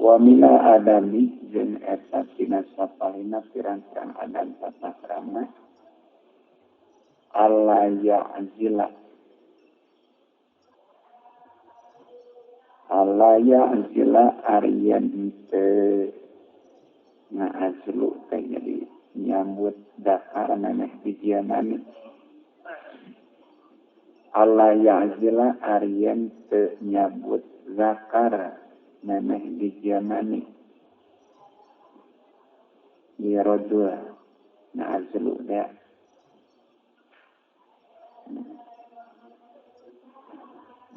Wa mina adami jeung eta tina sapalina pirang-pirang adam tata krama alla ya'zila alla ya'zila arian teu ngaazlu teh jadi nyambut dahar maneh bijian alla ya'zila arian teu nyambut zakar memeh dijamani ya rajul na'azlu da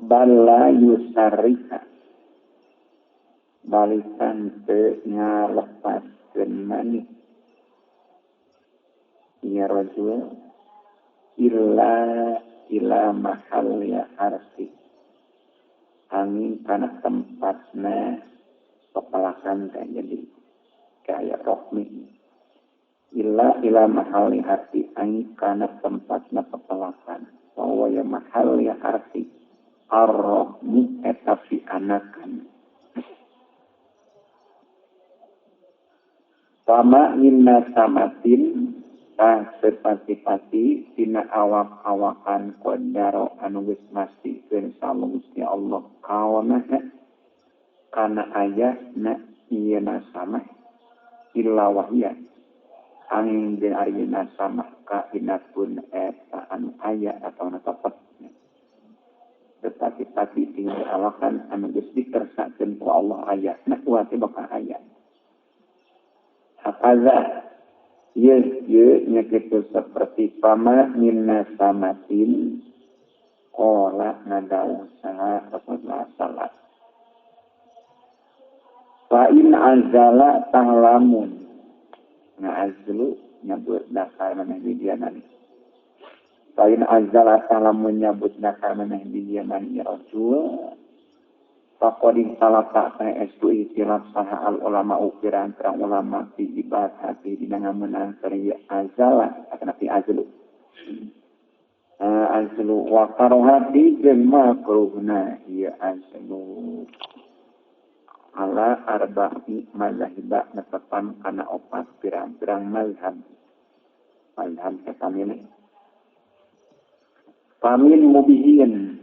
bala yusarrika balikan teu ngalepaskeun mani ya rajul illa ila mahalli arsi angin karena tempatnya pepelakan teh jadi kayak rohmi illa ila mahalli harfi angin karena tempatnya pepelakan bahwa ya mahalli harfi ar-rohmi eta fi anakan fama inna samatin tah sepati-pati tina awak-awakan qadaro anu geus mastikeun sama Gusti Allah kaona kana aya na ieu sama illa wahya angin jeung ayeuna sama kainatun eta anu aya atawa tetep tetapi-pati tina awakan anu geus dikersakeun ku Allah aya na kuat bakal aya hakaza ye ye nya kitu seperti pama minna samatin qala nadau saha rasulullah sallallahu fa in azala tahlamun nga'azlu nyebut dasar maneh bidianan fa in azala tahlamun nyebut dasar maneh bidianan ya rajul faqad salata saestu ikhtilaf saha al ulama ukiran terang ulama fi ibadati dina ngamenang karya azala kana fi azlu azlu wa karahati jeung makruhna ieu azlu ala arba'i mazhabiba netepan kana opat pirang-pirang mazhab mazhab satamina famin mubihin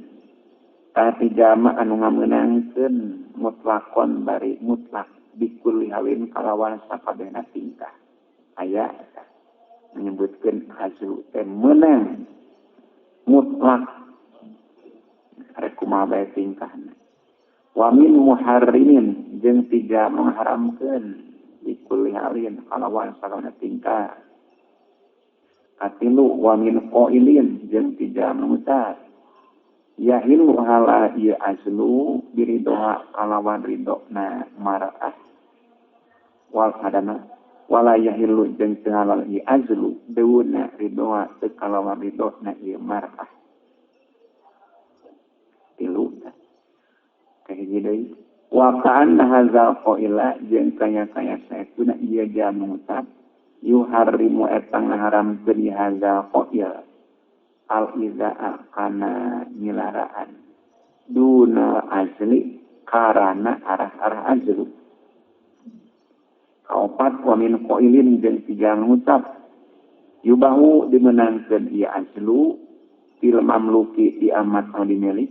tati jama anu ngamenangkeun mutlakon bari mutlak bikulli halin kalawan sakabehna tingkah aya menyebutkeun azlu teh meunang mutlak rek kumaha bae tingkahna wa min muharrimin jeung tiga mengharamkeun bikulli halin kalawan sakabehna tingkah katilu wa min qailin jeung tiga mengucap yahilu hala ieu azlu biridoha kalawan ridona mar'ah wal hadana wala yahilu jeung teu halal ieu azlu deuna ridoha teu kalawan ridona ieu mar'ah tilu kahiji deui wa ka'anna hadzal qaila jeung kaya-kaya saestuna ieu jalma ngucap yuharrimu eta ngaharamkeun hadzal qail al-iza'a kana nyilaraan duna azli karana arah-arah azlu kaopat wa min qailin jeung tiga ngucap yubahu dimenangkeun ieu azlu fil mamluki di amat anu dimilik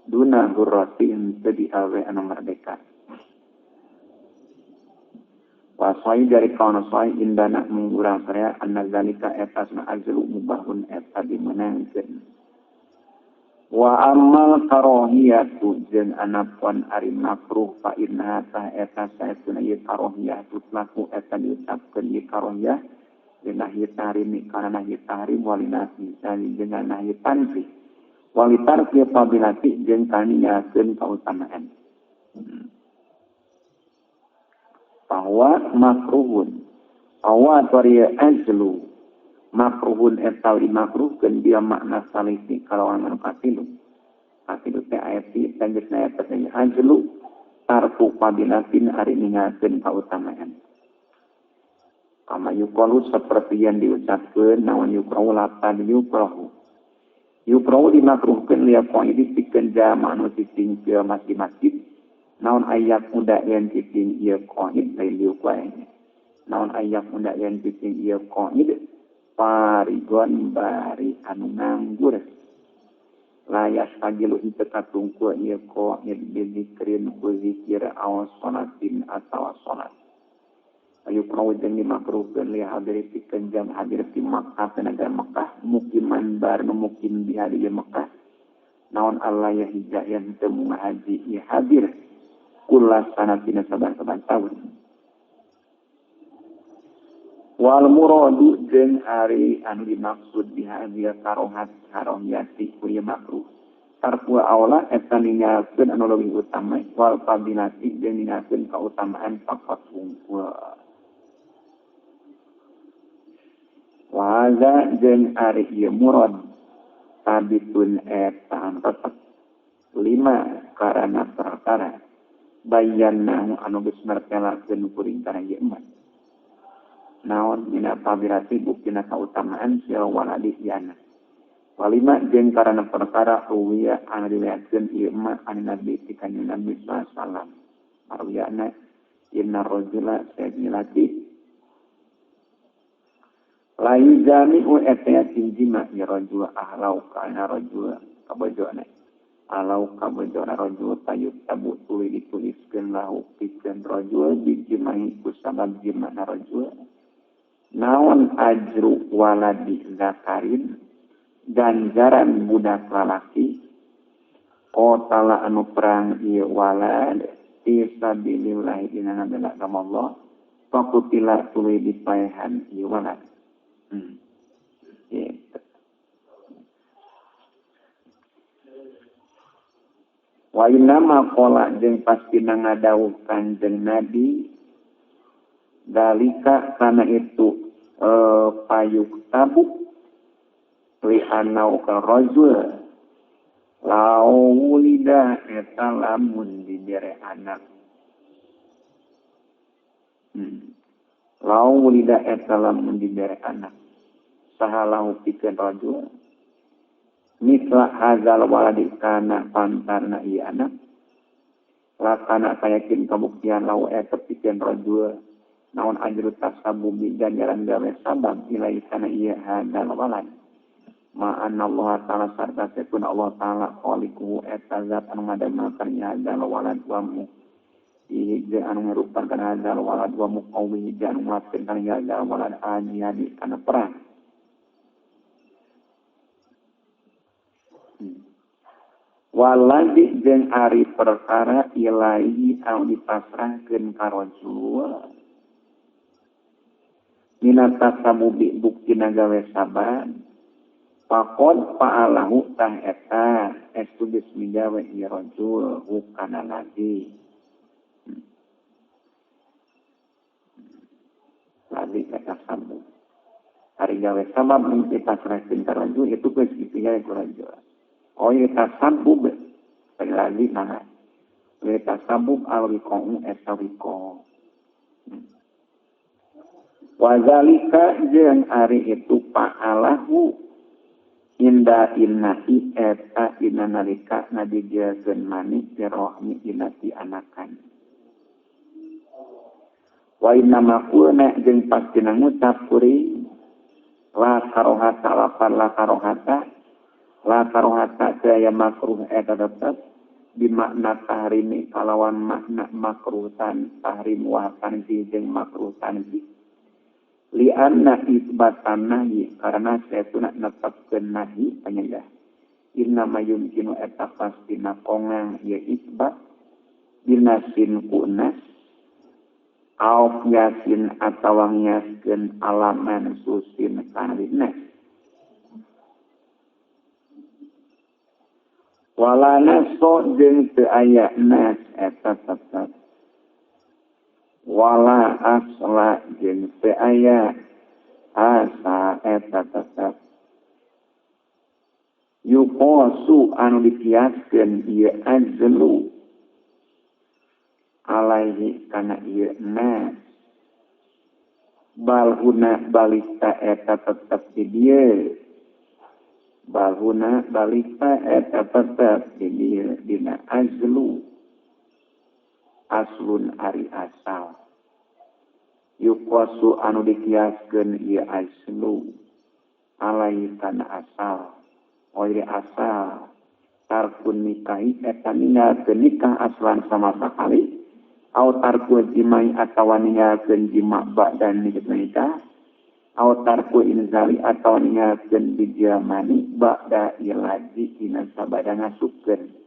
duna hurrati henteu di awe anu merdeka wasai dari kauna sai indana mengurang saya anna zalika eta azlu mubahun eta dimenangkeun wa amal karohiyatu jeung anapun ari makruh fa inna ta eta saestuna ieu karohiyah tutlaku eta diucapkeun ieu karohiyah dina tahrimi kana nahi tahrim walinahi jeung nahi tanzih walitarki fadilati jeung kaniyakeun kautamaan bahwa makruhun bahwa tariya azlu makruhun eta dimakruhkeun dia makna salisi kalawan anu katilu katilu teh ayat ti tegasna eta teh azlu tarku fadilatin ari ningakeun kautamaan kama yuqalu seperti yang diucapkeun naon yuqalu latan yuqalu yuqalu dimakruhkeun liya qaidi pikeun jama anu cicing ke masjid-masjid Naon ayak muda yen cicing ieu qaid lain diuk wae. Naon ayak muda yen cicing ieu qaid parigon bari anu nganggur. Layas pagilu henteu katungkul ieu qaid bizikrin ku zikir aw sholatin atawa sholat. Ayu kau jeung dimakruhkeun li hadir pikeun jam hadir ti Makkah tenaga Makkah mukiman bar nu mukim di hari Makkah. Naon Allah ya hija yen teu haji ieu hadir kula sanatina saban-saban tahun. Wal muradu jeung ari anu dimaksud biha karohat haramiyati ku ieu makruh. Tarku aula eta ninggalkeun anu leuwih utama wal fadilati jeung ninggalkeun kautamaan faqat hungkul. Wa hadza jeung ari ieu murad sabitun eta tetep lima karana perkara bayanna anu geus mertelakeun kuring kana ieu mah. Naon mina fadilati buktina kautamaan sia waladi ieu. Walima jeung karana perkara ruwiya anu diriwayatkeun ieu mah an Nabi ti kanjeng Nabi sallallahu alaihi wasallam. Marwiyana inna rajula sayyidilati la yujami'u eta tinjima ya rajul ahlau kana rajul kabojona alau kabojona rajul tayub tabu tuluy dituliskeun lahu pikeun rajul dijimahi ku sabab jimana rajul naon ajru waladi zakarin ganjaran budak lalaki qatala anu perang ieu walad fi sabilillah dina ngabela agama Allah faqutila tuluy dipaehan ieu walad. Gitu. Wa inna qala jeung pastina ngadawuh Kanjeng Nabi dalika kana itu payuk tabuk li anau ka rajul lau wulida eta lamun dibere anak. Lau wulida eta lamun dibere anak sahalahu pikeun rajul misla hazal waladi kana pantarna ieu anak lakana kayakin kabuktian lau eta pikeun rajul naon ajru tasabubi ganjaran gawe sabab ilai kana ieu hadzal walad ma anna Allah ta'ala sarta sekun Allah ta'ala khaliquhu eta zat anu ngadamel kana hadzal walad wa mu ieu anu ngarupakeun hadzal walad wa muqawwi anu nguatkeun kana hadzal walad anjadi kana perang. Waladi jeung ari perkara ilahi anu dipasrahkeun ka rajul mina tasabubi buktina gawe sabab faqad fa'alahu tah eta estu geus migawe ieu rajul hukana lagi lagi eta sabab ari gawe sabab anu dipasrahkeun ka rajul itu geus dipigawe ku rajul. Oh ya tasabub sekali lagi mana ya tasabub al-wiqa'u eta wiqa' wa zalika jeung ari itu fa'alahu inda innahi eta dina nalika ngadigeuskeun mani fi rahmi dina ti anakan wa inna ma qulna jeung pastina ngucap kuring la karohata lapan la karohata la karohata daya makruh eta tetep bimakna tahrimi kalawan makna makruh tan tahrim wa tanzih jeung makruh tanzih li anna isbatan nahi karena saetuna netepkeun nahi panyegah inna mayumkinu eta pastina kongang ieu isbat binasin kunas au yasin atawa ngiaskeun alaman susin kana nas wala naso jeung teu aya nas eta tetep wala asla jeung teu aya asa eta tetep yuqasu anu dikiaskeun ieu azlu alaihi kana ieu nas balhuna balita eta tetep di dieu balhuna balita eta tetep di dieu dina azlu. aslun ari asal yuqasu anu dikiaskeun ieu aslu alai kana asal oire asal tarkun nikahi eta ninggalkeun nikah aslan sama sakali au tarku jimai atawa ninggalkeun jima ba'da nikah au tarku inzali atawa ninggalkeun bijamani ba'da ilaji dina sabada ngasupkeun.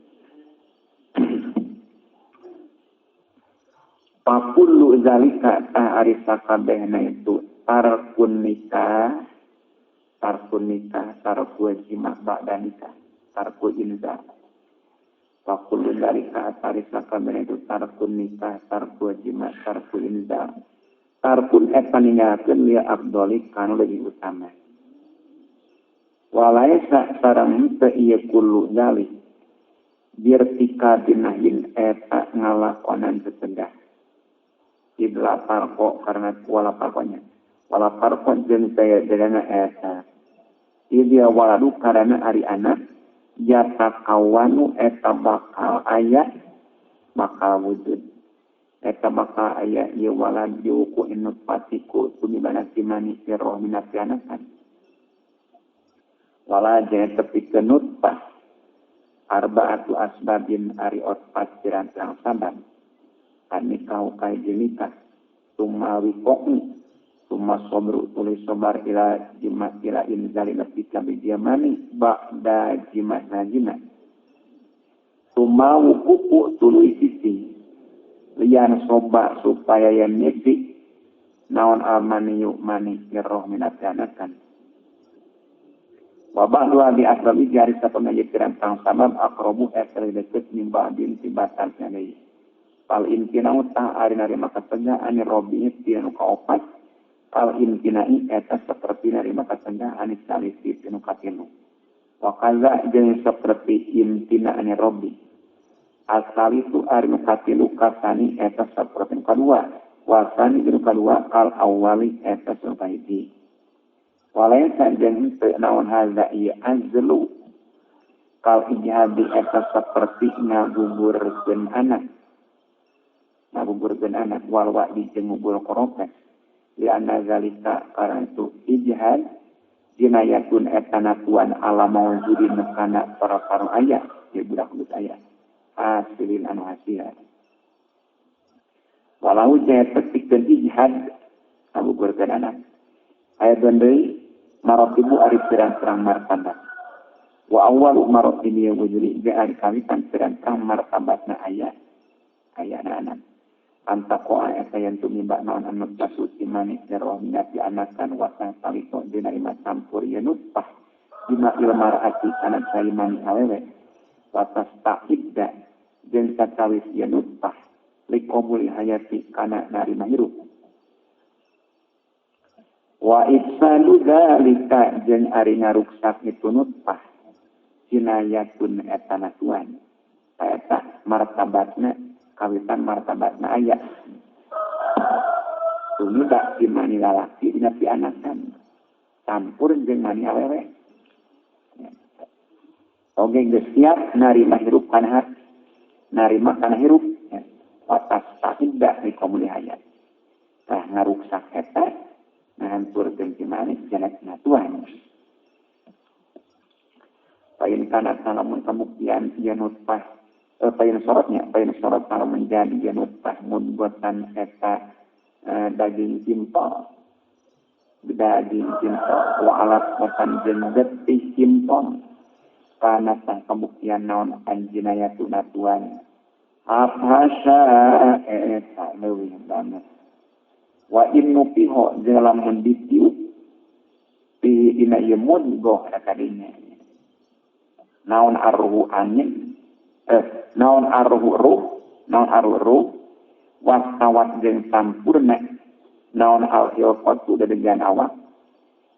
Pakullu zalika tah ari sakabehna itu tarkun nikah tarku jima ba'da nikah tarku inzal. Pakullu zalika ari sakabehna itu tarkun nikah tarku jima tarku inzal tarkun eta ninggalkeun liya afdoli kanu leuwih utama. Walaisa sareng teu ieu kullu zalik birtika dinahin eta ngalakonan cecegah idla parko karena wala parkonya wala parko jeung bedana eta ieu waladu karena ari anak jata kawanu eta bakal aya bakal wujud eta bakal aya ieu walad diuku inutfatiku tumibana simani sirroh minati anakan wala jeung tepi ke nutfah arbaatu asbabin ari opat pirang-pirang sabab nikah kai nikah summa wiqo'u summa sabru tulis sabar ila jima ila inzali nafsika bijamani ba'da jima najina summa wuququ tuluy sisi lian soba supaya yen nyisi naon almaniyu mani roh minatanakan wa ba'du bi asbabi jari sapamaye pirang-pirang sabab aqrabu eta deket min ba'din tibatan deui. Fal imtina'u tah ari narima kasegah ani robi ti nu kaopat fal imtina'i eta saperti narima kasegah ani salisi ti nu katilu wa kaza jeung saperti imtina ani robi asalisu ari nu katilu kasani eta saperti nu kadua wasani jeung kadua kal awali eta nu kahiji walaisa jeung teu naon hadza ieu azlu kal ijhabi eta saperti ngagugurkeun anak ngagugurkeun anak wal wa'di jeung ngubur koropes li anna zalika karena itu ijhad jinayatun eta natuan ala mawjudin kana para-para aya ya budak geus aya hasilin anu hasil walau jaya tepikeun ijhad ngagugurkeun anak aya deui maratibu ari pirang-pirang martabat wa awwalu maratibi wujudi ari kawitan pirang-pirang martabatna aya ayana anak antakoa eta yen tumiba naon anu tasuci manis roh minati anakan wasang salito dina ima campur ye nutfah dina ilmarati kana saimani awewe watas ta'idda jeung sacawis ye nutfah liqabuli hayati kana narima hirup wa ifsadu dzalika jeung ari ngaruksak itu nutfah jinayatun eta natuan eta martabatna kawitan martabatna aya tumiba si mani lalaki dina pianakan campur jeung mani awewe oge geus siap narima hirup kana hati narima kana hirup watas ta'idda liqabuli hayat tah ngaruksak eta ngahancurkeun si mani janatna Tuhan. Pain kana lamun kabuktian ieu nutfah pain sorotnya pain sorot kalau menjadi nutfah mudgotan eta daging simpol wa alat botan jeung getih simpol kana tah kabuktian naon anjinayatu natuan afhasya eta leuwih banget wa innu piho jeung lamun ditiup pi dina ieu mudgoh kadinya naon arruhu angin naon arruhu ruh naon arruhu ruh wasawat jeung sampurna naon al hilqatu dedegan awak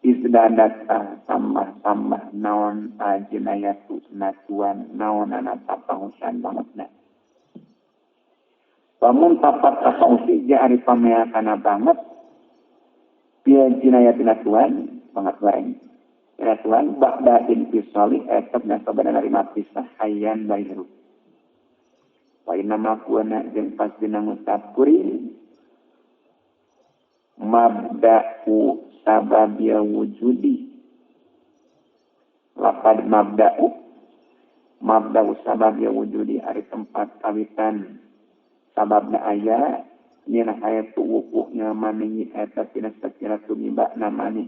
isdadat tambah-tambah naon ajinayatu natuan naon tapahusan bangetna lamun tapat tapausi ja ari pameakana banget pil jinayatu natuan banget wae natuan ba'da infisali eta nasabana narima pisah hayyan bari hirup wa Wa inna ma kuana jeung pasti ngucap kuring mabda'u sababil wujudi lapad mabda'u sababil wujudi ari tempat kawitan sababna aya nina hayatu wukuhnya mani eta tina sakira tumibakna mani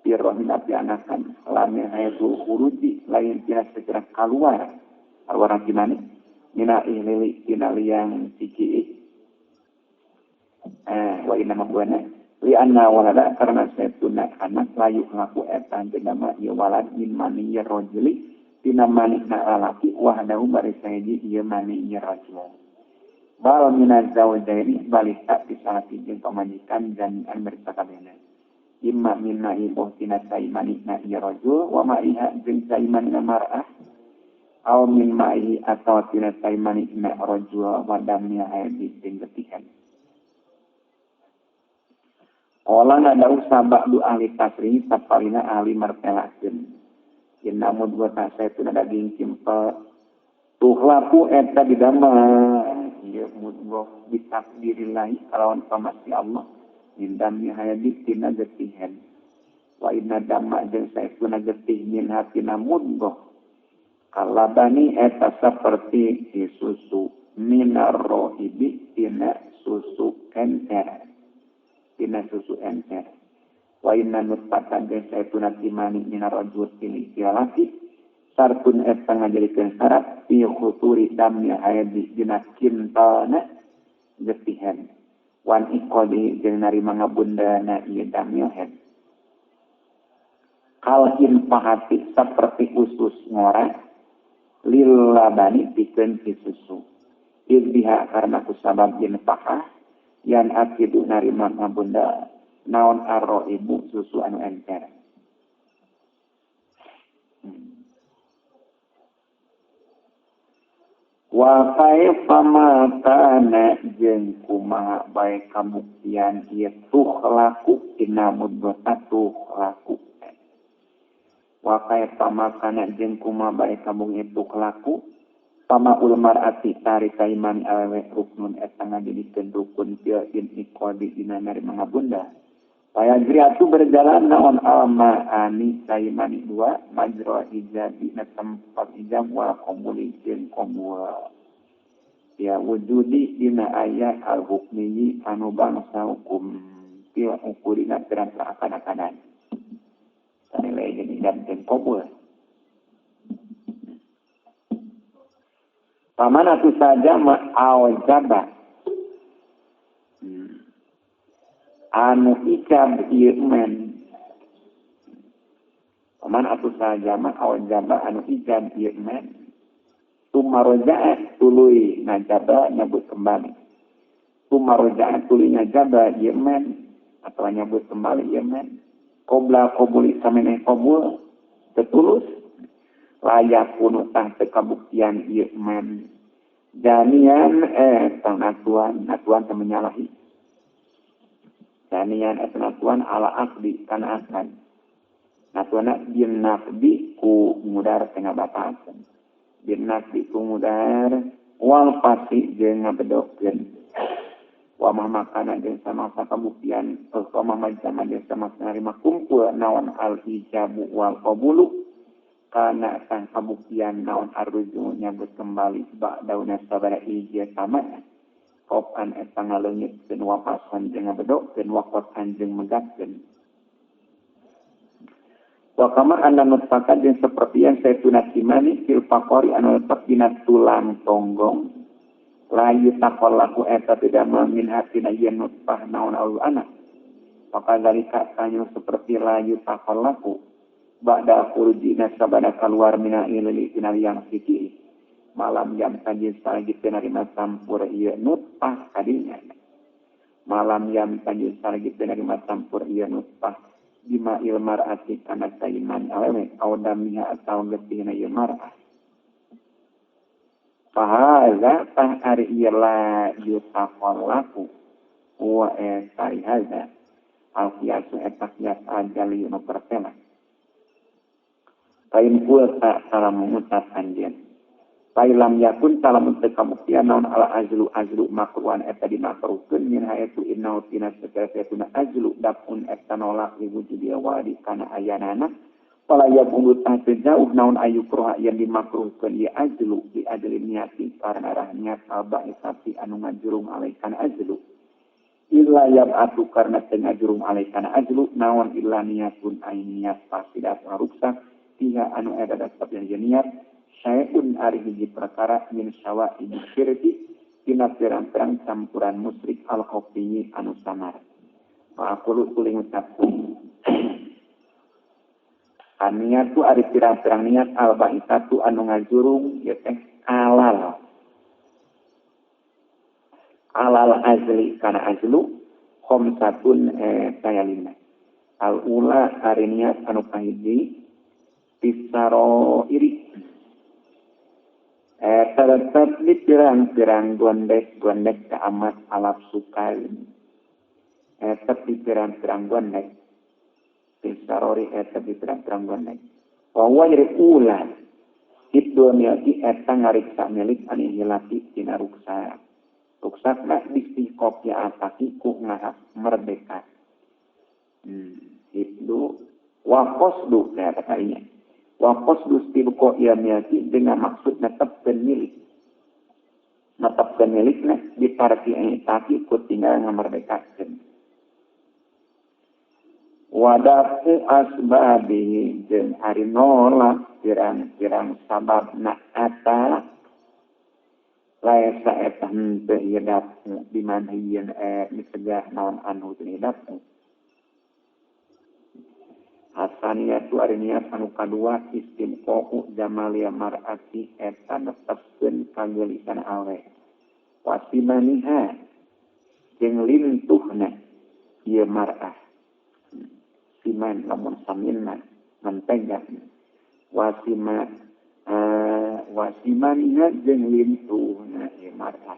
pirrohina pianakan lamin hayatu khuruji lain tina sakira kaluar kaluar ti mani nina ihlili tina liang ciki wa inna mabuana li anna walada karena saytuna anak layu ngaku eta nama ieu walad min mani rajuli tina manina lalaki wahdahu bari sahiji ieu mani rajul bal minaz zawjaini balita pisalaki jeung pamajikan jami'an bari sakabehna imma minna ibu tina sai manina ieu rajul wa ma'iha jeung sai manina mar'ah aw min ma'ihi atawa tina sai manina rajul wa damnya aya jeung getihan. Qala nadaw sabak du ahli tasrih sapalina ahli martelakeun. Yen namun dua tasaytuna daging simpel tuhlaku eta didamel ieu mudghah bitakdirillahi kalawan pamasti Allah indami hayadi tina getihan. Wa inna damma jeung saestuna getih min hatina mudghah kalabani eta saperti susu minar rohibi tina susu encer. Tina susu encer. Wa inna nutfatan jeung saestuna timani mina rajul tini lalaki sartun eta ngajadikeun syarat fi khuturi damnya hayadi dina kintana getihan wan iqadi jeung narima ngabundana ieu damnya haid kal infahati saperti usus ngora lil labani pikeun si susu idbiha karena kusabab infahah yan akidu narima ngabunda naon arro ibu susu anu encer. Wa kaifa ma kana jeung kumaha bae kabuktian ieu tuhlaku tina mudghah tuhlaku. Wa kaifa ma kana jeung kumaha bae kabuktian tuhlaku pama ulmar ati tarik kaiman awewe ruknun eta ngajadikeun rukun fil inqadi dina narima ngabunda. Payajri atu berjalan naon almaani kaimani dua majra ijabi na tempat ijab wal qabuli jeung qabul. Ya wujudi dina aya al hukmi anu bangsa hukum fil ukurina pirang akan-akanan. Sanilai jeung ijab jeung qabul. Paman atuh saja ma'awjaba anu ijab ieu men. Paman atuh saja ma'awjaba anu ijab ieu men. Tumaroja'a tuluy ngajaba nyabut kembali. Tumaroja'a tuluy ngajaba ieu men atau nyabut kembali ieu men. Qobla qabuli sameneh qabul tetulus layak punutah tekabuktian ieu men janian tanatuan natuan teu menyalahi janian natuan ala akdi kana akan natuana bin naqdi ku mudar tengah batasan bin naqdi ku mudar wal pasti jeung ngabedokeun wa mah makana jeung sama sakabuktian wa mah majama jeung sama narima kumpul naon al ijabu wal qabulu karena sang kabuktian naon arruju nyabut kembali ba'dauna sabara ijia sama kopan eta ngaleungitkeun wapasan jeung ngabedokkeun waqatan jeung megatkeun wa kama anna nutfaka jeung saperti yang saytuna kimani fil faqari anu lepat dina tulang tonggong layu taqallaku eta tidak min hatina yen nutfah naon al anak maka dalika tanyu seperti layu taqallaku ba'da khurujina sabada keluar mina ilili tina liang siki malam jam saji salagi penarima sampur ieu nutfah kadinya malam jam saji salagi penarima sampur ieu nutfah bima ilmar ati kana saiman awewe au damiha atau getihna ieu mar'ah fahaza tah ari ieu la yutaqallaku wa eta haza al qiyasu eta qiyas ajali nu pertela. Kain pulsa salam mengucap anjeun. Failam yakun talamun teu kabuktian naon ala azlu azlu makruhan eta dimakruhkeun min haetu innau tina sakatuna azlu dapun eta nolak liwujudi wadi kana ayanana fala yabulu tah jauh naon ayukroha yang dimakruhkeun ieu azlu di ajli niati karena rah niat albaisati anu ngajurung alaikan azlu illa yab'atu karena teu ngajurung alaikan azlu naon illa niatun ai niat pasti datang ruksak pihak anu eta tetep niat saeun ari hiji perkara min sawa'i syirki tina pirang-pirang campuran musyrik al-khafi anu samar. Fa aqulu tuluy ngucapkeun aniatu ari pirang-pirang niat al-ba'itsatu anu ngajurung ieu teh alal alal azli kana azlu khamsatun taya lima. Al-ula ari niat anu kahiji tisaro iri tetap di pirang-pirang gondek-gondek keamat alap sukain. Tetap di pirang-pirang gondek. Tisarori tetap di pirang-pirang gondek. Bahwa jadi ulah. Itu miliki eta ngariksa milik ani hilati tina ruksa. Ruksakna distihqoq ya ataki ku ngahak merdeka. Itu wa qasdu kata kalinya. Wa qasdu istibqa ilmiati dengan maksud netepkeun milik. Netepkeun milikna ditarki taki ku tinggal ngamerdekakeun. Wadafu asbabihi jeung ari nolak pirang-pirang sababna eta laesa eta henteu ieu dafu di mana ieun dicegah naon anu teu dafu. Hasaniyatu ari niat anu kadua istimqa'u jamalia mar'ati eta netepkeun kageulisan awe. Wasimaniha jeung lintuhna ieu mar'ah. Siman lamun saminna mentega. Wasima wasimaniha jeung lintuhna ieu mar'ah.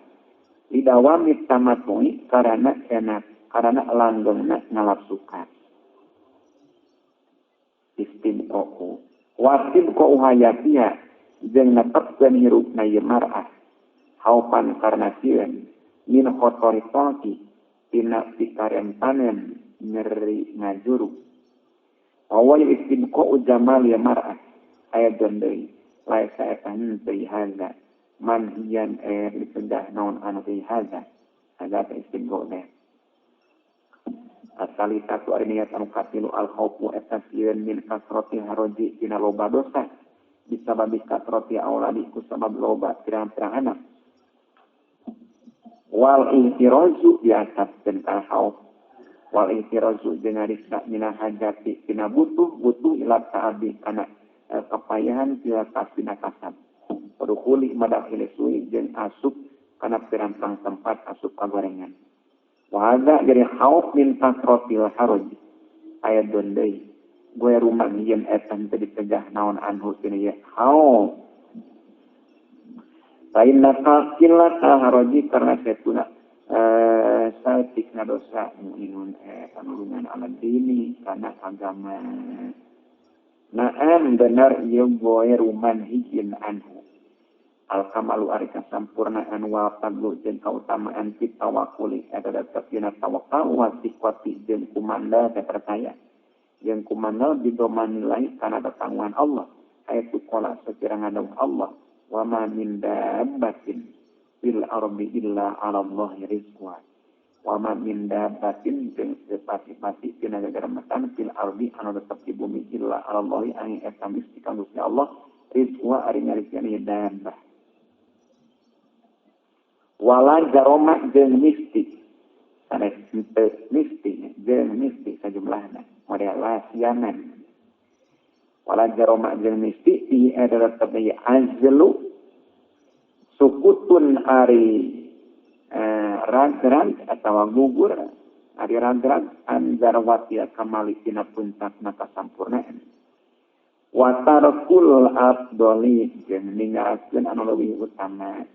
Lidawami tamatui karana enak karana langgengna ngalapsukan. Istimqa'u wasibqa'u hayatiha jeung netepkeun hirupna ieu mar'ah haupan karna sieun min khotori taqi tina pikarentanen nyeri ngajuru awa istimqa'u jamal ya mar'ah aya deui laisa eta henteu haza manhiyan dicegah naon anu teu haza haza istimqa'u teh. Asali satu ari niat anu katilu al-khaufu eta sieun min kasrati haroji tina loba dosa bisababi kasrati auladi ku sabab loba pirang-pirang anak wal ihtirazu diasapkeun ka khauf wal ihtirazu jeung ngariksa mina hajati tina butuh butuh ila ta'abi kana kepayahan ila kasina kasab Wadukhuli madakhil sui jeung asup kana pirang-pirang tempat asup kagorengan. Wa hadza jadi khauf min kasratil haraj. Ayat deui gue rumah yen eta teu dicegah naon anhu tina ye khauf. Fa inna qillata haraji karena setuna saltikna dosa mu'minun panulungan ala dini kana agama. Naam benar ieu goe ruman hijin anhu. Al kamalu ari kasampurnaan wal fadlu jeung kautamaan fi tawakkuli eta tetep dina tawakal wa sikwati jeung kumandal teh percaya. Jeung kumandal didomanilai kana tetangguhan Allah. Ayatu qala sakira ngadawuh Allah wa ma min dabbatin fil ardi illa 'ala Allahi rizquha. Wa ma min dabbatin jeung sepati-pati tina gagaremetan fil ardi anu tetep di bumi illa 'ala Allahi angin eta misti ka Gusti Allah rizquha ari nyarikeun ieu dabbah. Wala jaroma jeung mistik sanes henteu mistik jeung mistik sajumlahna model lasianan. Wala jaroma jeung mistik ieu eta tetep ieu azlu sukutun ari rag-rag atawa gugur ari rag-rag anzarwati kamali tina puncakna kasampurnaan. Wa tarkul afdoli jeung ninggalkeun anu leuwih utama.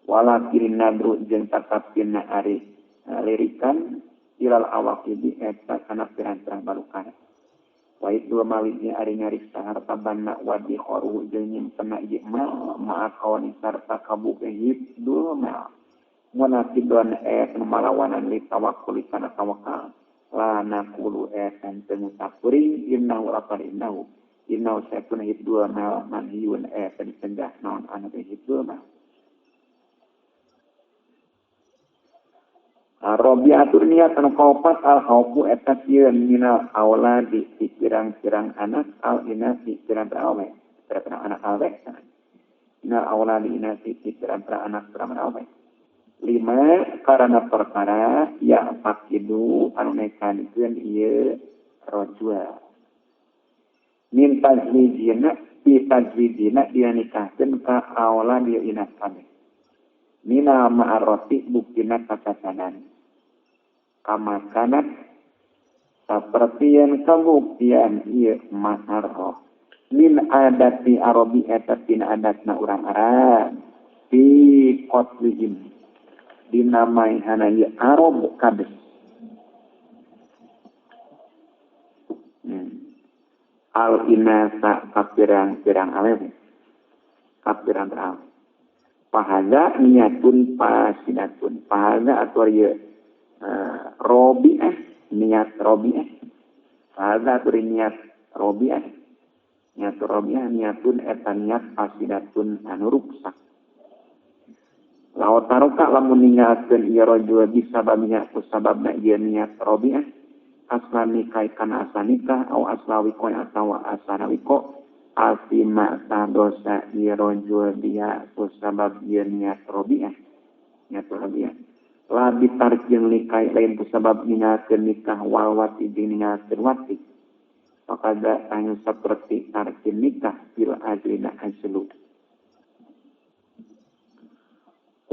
Walakin nadru jeung tatapkeunna ari lirikan ilal awaqibi eta kana pirang-pirang balukar. Wa itu maliknya ari ngariksa harta banda wadi khoruhu jeung nyimpenna ieu mal ma'a kawan sarta kabuke hibdul mal munafidon eta malawanan li tawakkul kana tawakal la naqulu eta teu ngucap kuring innahu laqad innahu innahu sayakuna hibdul mal manhiyun eta dicegah naon anu hibdul mal. Robiatur niat anu kaopat al khaufu eta sieun minal auladi ti pirang-pirang anak al inasi pirang-pirang awe pirang-pirang anak awe minal auladi inasi ti pirang-pirang anak pirang awe lima karena perkara ya fakidu anu nekankeun ieu rajul min tazwijina bi tazwijina dia nikahkeun ka auladi inas kabeh mina ma'aroti buktina kacacanan kamakanat sapertian kabuktian ieu ma'arroh min adati arabi eta tina adatna urang Arab fi qatlihim dina maihana ieu Arab kabeh al inasa kapirang-pirang awewe kapirang awewe pahala niatun pasidatun pahala atau ieu robiah niat robiah pahala atau niat robiah niat robiah niatun eta niat pasidatun anu ruksak law taroka lamun ninggalkeun ieu rajul bisababnya ku sababna ieu niat robiah asla nikah kana asla nikah au asla wiko atawa asla wiko asima dosa ieu rajul dia ku sabab ieu niat robiah niat robiah la bitarjeng nikah lain ku sabab ninggalkeun nikah wal wati jeung ninggalkeun wati pakada anu saperti tarkin nikah bil ajlina ajlu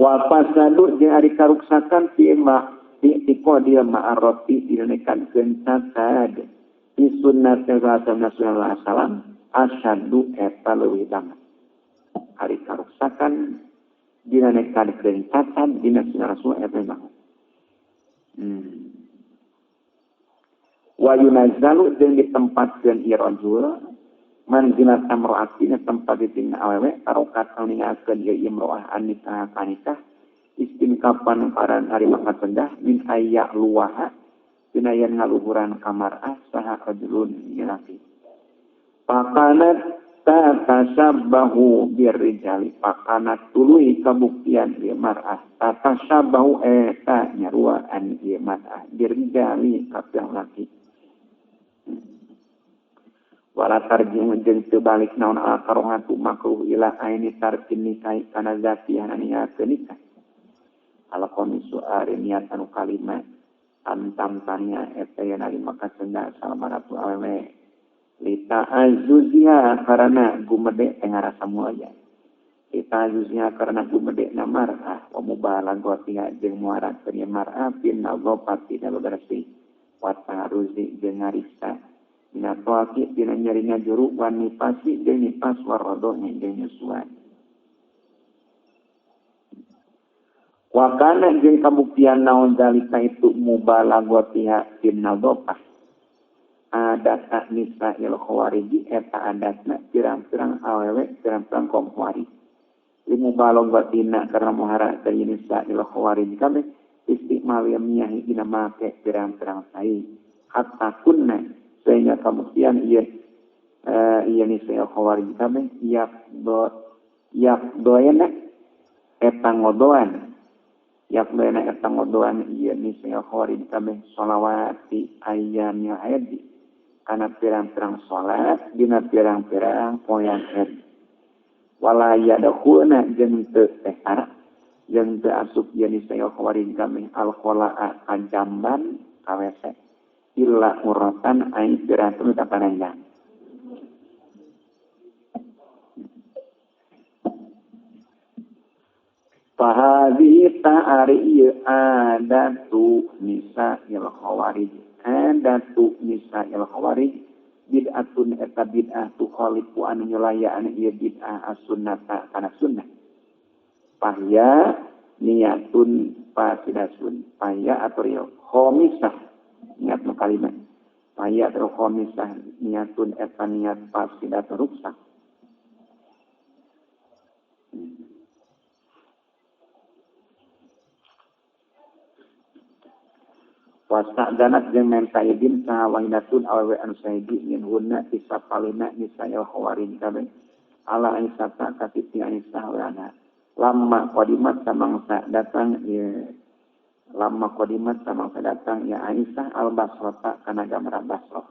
wa fasadu jeung ari karuksakan fi ma fi dia ma'aroti dinekankeun cacad fi sunnat Rasulullah sallallahu alaihi wasallam asyadu eta leuwih banget ari karuksakan dina nekankeun cacad dina sunnah Rasul eta banget wa yunazzalu jeung ditempatkeun ieu rajul manzilat amroatina tempat ditingna awewe tarokat anu ninggalkeun ieu imroah anikah kanikah istinkapan karan ari maka cegah min aya luwaha dina yen ngaluhuran kamarah saha rajulun ieu laki pakanat tatasabbahu birrijali pakanat tuluy kabuktian ieu mar'ah tatasabbahu eta nyaruaan ieu mar'ah birrijali ka laki wala tarji'u jeung teu balik naon al karohatu makruh ila aini tarkin nikah kana zatiana ninggalkeun nikah ala komisu ari niat anu kalima antam tania eta yen ari maka cenda salmaratu awewe lita azuzia karana gumede teh ngarasa mulia lita azuzia karana gumede na mar'ah wa mubalaghatiha jeung muarakeun ieu mar'ah bin nadzafati dina bersih wa taruzi jeung ngariksa dina toaki dina nyarina juru wan nipasi jeung nipas warodoh jeung nyusuan wa kana jeung kabuktian naon zalika itu mubalaghatiha bin nadzafah adat nisa'il khawariji eta adatna pirang-pirang awewe pirang-pirang kaum khawarij limubalaghatiha karena muhara dari nisa'il khawarij kabeh istimal miyahi dina make pirang-pirang sai hatta kunna sehingga kabuktian ieu ieu nisa'il khawarij kabeh yak doena eta ngodoan yak doena eta ngodoan ieu nisa'il khawarij kabeh sholawati ayyamil haid kana pirang-pirang salat dina pirang-pirang poean haid wala yadkhulna jeung teu tehara jeung teu asup ieu nisa'il khawarij kabeh al khola'a kajamban ka WC illa muratan ai pirang-pirang kapanjang fahadhihi ta'ari ieu adatu nisa'il khawarij adatu nisa'il khawarij bid'atun eta bid'ah tukhalifu anu nyulayaan ieu bid'ah as-sunnata kana sunnah pahya niatun fasidatun pahya atau ieu khamisah niat nu kalima Ayat rokomisah niatun eta niat fasidah ruksak. Wasta'danat jeung menta izin saha wahidatun awewe anu sahiji min hunna tisapalina nisa'il khawarij kabeh ala Aisyah ka Siti Aisyah wa anha lamma qadimat samangsa datang ya lamma qadimat samangsa datang ya Aisyah al Basrata kana gamra Basrah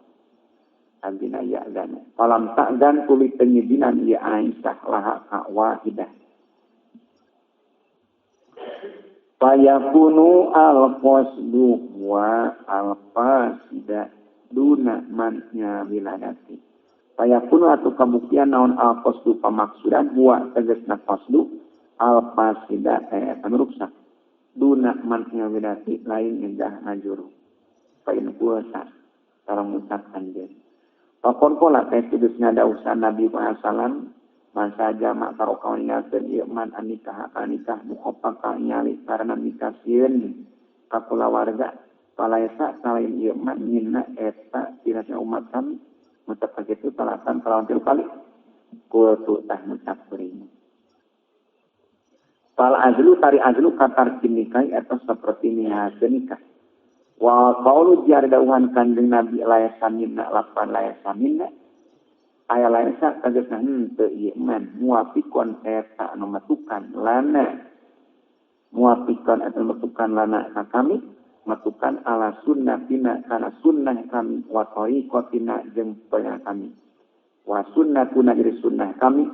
abdina ya dan falam ta'dan tuli pengizinan ya Aisyah laha ka wahidah fayakunu al-qasdu wa al-fasida duna mannya wiladati. Fayakunu atau kabuktian naon al-qasdu pamaksudan huwa tegasna qasdu al-fasida anu ruksak duna mannya wiladati lain nyegah ngajuru. Fa in kuasa sareng ngucap anjeun. Pakon kola teh tegasna dausan Nabi sallallahu masa jamak taruh ninggalkeun ieu man anikah nikah mukhaffafa nyali karena mikasieun ka kulawarga palaesa salain ieu man minna eta tina umat kami ngucap kitu talatan kalawan tilu kali kultu tah ngucap kuring fal azlu tari azlu katar nikah eta saperti nihakeun nikah wa qaulu jar dawuhan Kanjeng Nabi laesa minna lapan laesa minna aya lain sa tegasna henteu ieu man muwafiqon eta anu matukan lana muwafiqon eta matukan lana ka kami matukan ala sunnatina kana sunnah kami wa tariqatina jeung poe kami wa sunnatuna jeung sunnah kami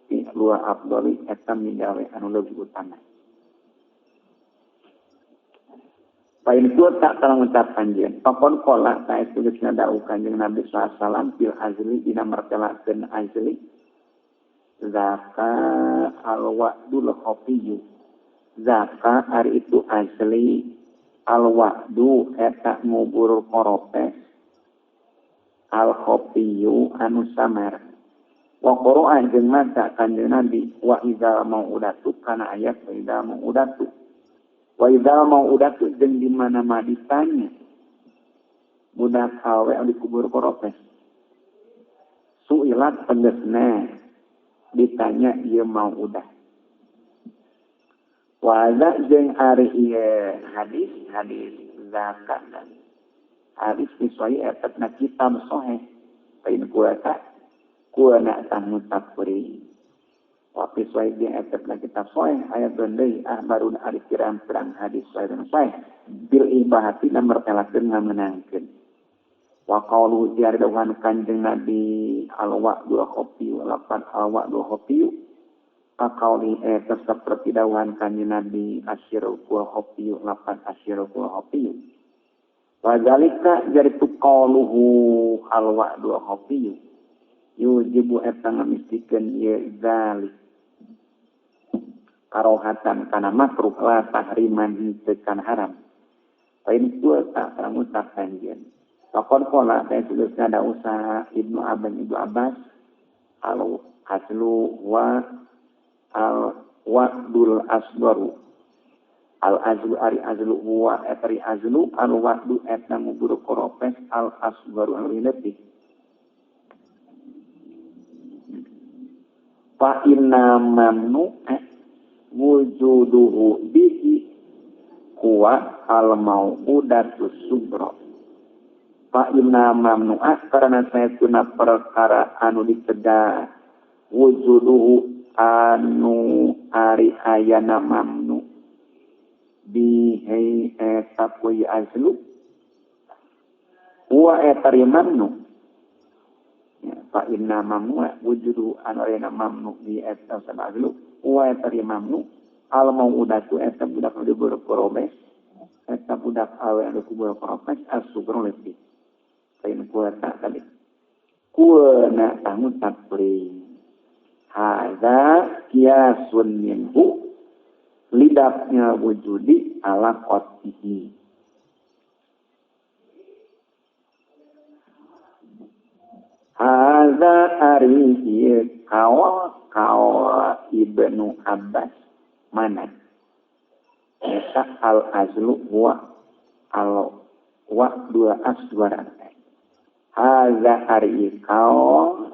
fi luar afdali eta migawe anu leuwih utama. Pain ku tak talang ngucap anjeun. Pakon kola ta tulisna dawuh Kanjeng Nabi sallallahu alaihi wasallam fil azli dina martelakeun azli. Zaka al-wa'dul khafiyyu. Zaka ari itu azli al-wa'du eta ngubur koropes al-khafiyyu anu samar. Wa qara'a jeung maca Kanjeng Nabi wa idza mau'udatu kana ayat wa idza mau'udatu. Wa idza mau'udatu jeung di mana-mana ditanya budak awe anu dikubur koropes suilat tegasna ditanya ieu mau'udah wa hadza jeung ari ieu hadis hadis zakat hadis sahih eta na kitab sahih pain kuata kuana tah mutaqri wapi sahih jeung eta na kitab sahih ayat deui ahbarun ari pirang-pirang hadis sahih dan sahih bil ibahati na mertelakeun ngamenangkeun wa qaulu jar dawuhan Kanjeng Nabi al wa'du khafi lapan al wa'du khafi kaqauli eta saperti dawuhan Kanjeng Nabi asyiru khafi lapan asyiru khafi wa zalika jar tu qauluhu al wa'du khafi yujibu eta ngamistikeun ieu zalik karohatan kana makruh la tahriman henteu kana haram. Pain kuota ngucap anjeun. Pakon kola teh tulisna da usaha Ibnu Abbas Ibnu Abbas al aslu wa al wa'dul asgharu. Al azlu ari azlu wa etri azlu al wa'du eta ngubur koropes al asgharu anu leutik. Fa inna mamnu'a wujuduhu bihi huwa al mau'udatu subra. Fa inna mamnu'a karena saytuna perkara anu dicegah wujuduhu anu ari ayana mamnu bihi eta kuy azlu wa eta mamnu. Fa inna mamnu'a wujudu anu ayana mamnu bi eta azlu wa eta mamnu al mau'udatu eta budak anu diburu korobes eta budak awe anu kubur koropes as-sugro lebih lain kuata tadi kuana tangu takri hadza qiyasun minhu lidafnya wujudi ala qatihi hadza ari ieu kaul kaul Ibnu Abbas mana eta al azlu wa al wa dua aswara Haza ari kaul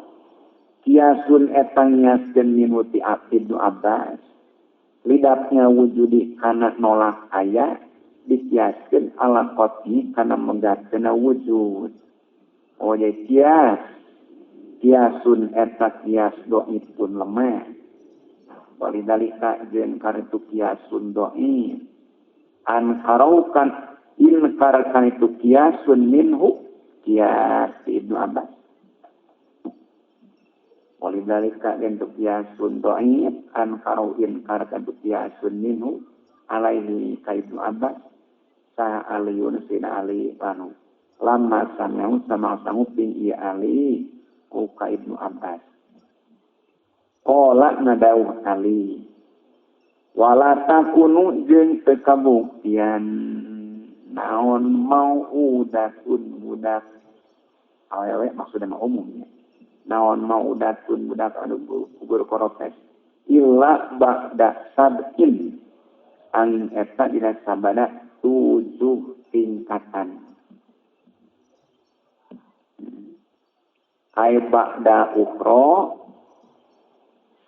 kiasun eta ngiaskeun minuti Ibnu Abbas lidapnya wujudi kana nolak aya dikiaskeun ala qati kana megatkeun wujud. Oh jadi kias kiasun eta kias doipun lemah. Walidalika jeung karitu kiasun doi an karaukan inkar kan itu kiasun minhu kias Ibnu Abbas. Walidalika jeung kiasun dhaif an karau inkar kan kiasun minhu alaihi ka Ibnu Abbas sa aliyun sina ali anu lama sami'u sama sanguping ieu ali ku ka Ibnu Abbas. Qala nadauh ali wala takunu jeung teu kabuktian naon mau'udatun budak awewe maksudna mah umumnya naon mau'udatun budak anu gugur koropes illa ba'da sab'in angin eta dina sabada 7 tingkatan ay ba'da ukhra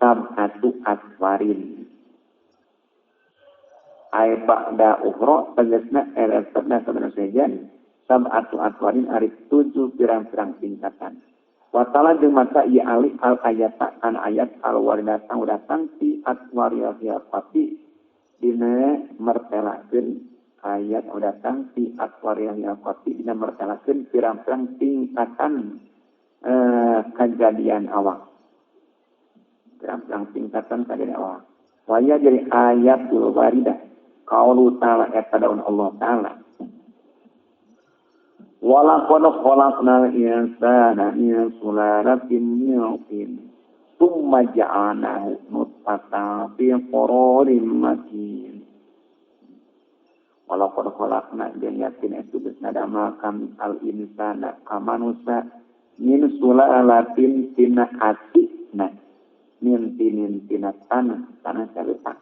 sab'atu atwarin ay ba'da ukhra tegasna eretna sabana sejen sab'atu atwarin ari 7 pirang-pirang tingkatan. Wa ta'ala jeung mata ieu alih al ayata kana ayat al waridatan datang ti atwaril khilafati dina mertelakeun ayat datang ti atwaril khilafati dina mertelakeun pirang-pirang tingkatan kejadian awak. Pirang-pirang tingkatan kejadian awak. Waya jadi ayatul waridah qaulu ta'ala eta daun Allah ta'ala walaqad khalaqnal insana min sulalatin min tin tsumma ja'alnahu nutfatan fi qararin makin. Walaqad khalaqna jeung yakin itu geus ngadamel kami al insana ka manusa min sulalatin tina atina min tinin tina tanah tanah salutak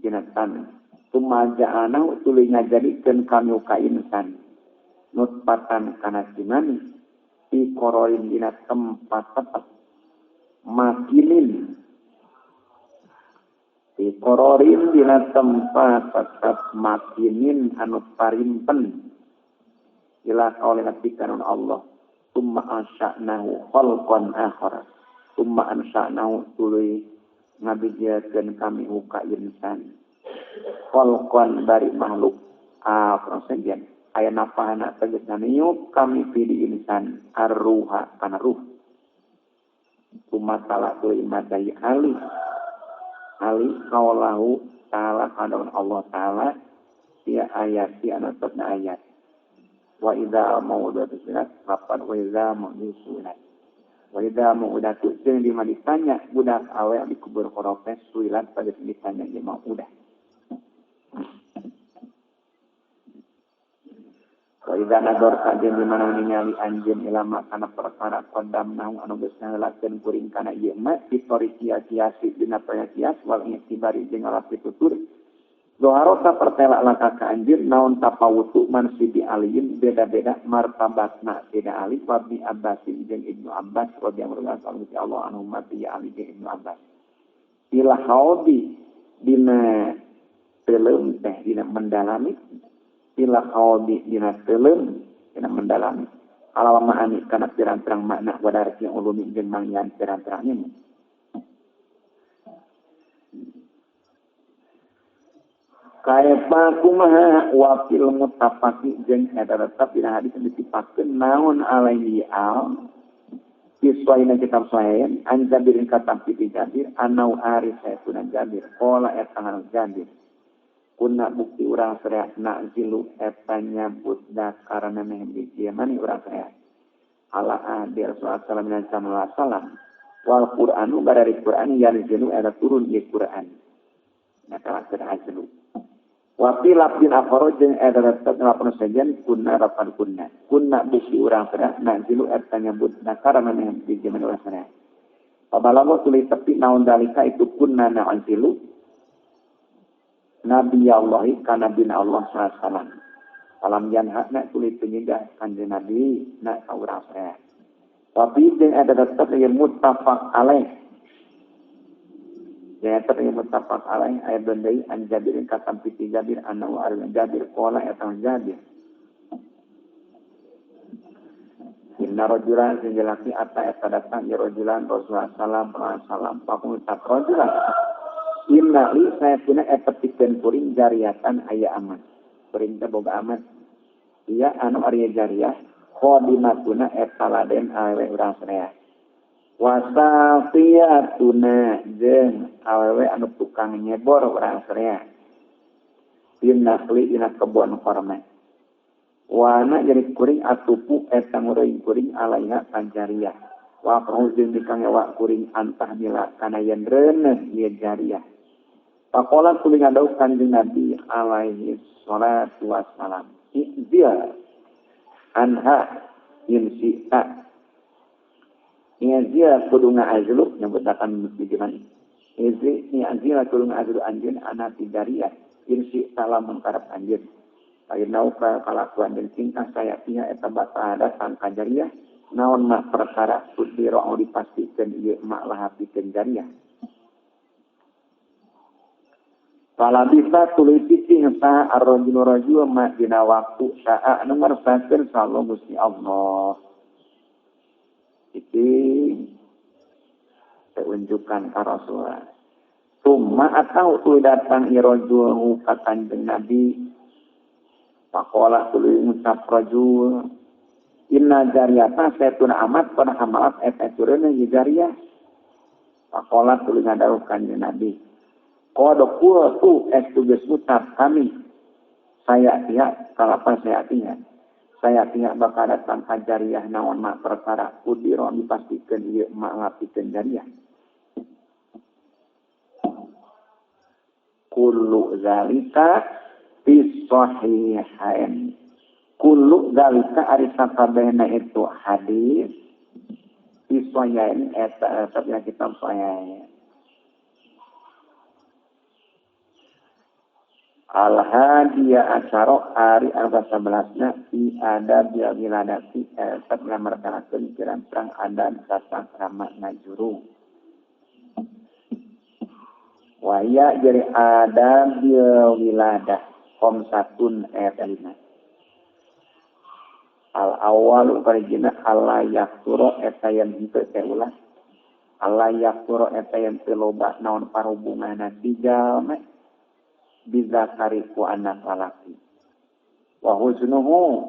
tina tanah tsumma ja'alnahu tuluy ngajadikeun kami ka insan nutfatan kana simani fi qararin dina tempat tetep makinin fi qararin dina tempat tetep makinin anu parimpen ila qaulina pikanun Allah tsumma ansha'nahu khalqan akhar tsumma ansha'nahu tuluy ngabijiakeun kami ka insan khalqan bari makhluk akhar sejen aya nafahana tegasna niup kami pilih insan arruha kana ruh kumatala tuluy madai ali ali qaulahu ta'ala kana Allah ta'ala sia ayat sia anu tetna ayat wa idza mau'udatu sulat lapan wa idza mau'udatu wa idza mau'udatu jeung di mana ditanya budak awe dikubur koropes suilat pada ditanya jeung mau'udah. Wa idza nadorta jeung di mana ningali anjeun ilama kana perkara qadamnahu anu geus ngalakeun kuring kana ieu mah ditori kias-kiasi dina kias wal i'tibari jeung ngalap pitutur Zoharota pertelak laka ka anjeun naon tapawutu man Sidi Aliin beda-beda martabatna Sidi Ali wa Ibnu Abbasin jeung Ibnu Abbas radhiyallahu anhu anhu mati Ali jeung Ibnu Abbas. Ila haudi dina teuleum teh dina mendalami ila haudi dina teuleum dina mendalami ala ma'ani kana pirang-pirang makna wadarki ulumi jeung mangyan pirang-pirang ilmu. Kaifa kumaha wa fil muttafaqi jeung eta tetep dina hadis disipakeun naon alaihi al iswaina kitab sahih an Jabirin katam ti Jabir anau ari saytuna Jabir qala eta ngaran Jabir kunna bukti urang sarea nazilu eta nyabut dakarana meh biji mani urang sarea ala ahdi Rasulullah sallallahu alaihi wasallam wal Qur'anu barari Qur'an yanzilu eta turun ieu Qur'an na kalakkeun azlu wa fi lafdin akhar jeung eta tetep ngalapan sajian kunna rapan kunna kunna bukti urang sarea nazilu eta nyabut dakarana meh biji mani urang sarea pabalago tuluy tepi naon dalika itu kunna nazilu Nabi Allah ka Nabi Allah sallallahu alaihi wasallam. Salam janhana tuluy teu nyegah Kanjeng Nabi na ka urang sadaya. Tapi jeung eta tetep ieu muttafaq alaih. Jeung eta ieu muttafaq alaih aya deui an Jabir katampi ti Jabir anna wa Jabir qala eta Jabir. Inna rajulan sing jalaki ata eta datang ya rajulan Rasulullah sallallahu alaihi wasallam pakum tak rajulan. Inna li saya punya eta pikeun kuring jariatan aya amat. Kuring teh boga amat. Ieu anu ari jariyah khadimatuna eta laden awewe urang sadaya. Wasafiyatuna jeung awewe anu tukang nyebor urang sadaya. Inna li dina kebon korma. Wana jadi kuring atupu eta ngureung kuring alaiha kanjariyah. Wa qahu jeung dikangewa kuring antah mila kana yen reuneuh ieu jariyah. Pakola kuring ngadauh Kanjeng Nabi alaihi salatu wassalam. I'zil anha in syi'ta. I'zil kudu nga'azlu nyebutakan bijiman. I'zil kudu nga'azlu anjeun ana ti jariyah in syi'ta lamun karep anjeun. Ayeuna ka kalakuan jeung tingkah saya pihak eta bakal datang ka jariyah naon mah perkara sudiro dipastikeun ieu mak laha pikeun jariyah. Falabisa tuluy cicing saha ar-rajulu rajul ma dina waktu saa anu ngarsakeun sallallahu Gusti Allah. Cicing tunjukkan ka Rasulullah. Summa atau tuluy datang ieu rajul ka Kanjeng Nabi. Pakola tuluy ngucap rajul inna jariyata saytuna amat pada hamalat eta tureuna ieu jariyah. Pakola tuluy ngadawuh Kanjeng Nabi. Qad qultu estu geus ngucap kami saya pihak kalapan saya pihak. Saya pihak bakal datang ka jariyah naon mah perkara kudiro dipastikeun ieu mak ngapikeun jariyah. Kullu zalika fi sahihain. Kullu zalika ari sakabehna itu hadis fi sahihain eta eta kitab sahih. Al hadiya asyara ari al-sebelasna fi adabil wiladati eta ngamartanakeun pirang-pirang adab tata krama ngajuru. Waya jadi adabil wiladah khamsatun ayat 5. Al awalu parijina alla yakturo eta yen henteu teh ulah. Alla yakturo eta yen teu loba naon parhubunganna ti jalma bizakari ku anak lalaki. Wa husnuhu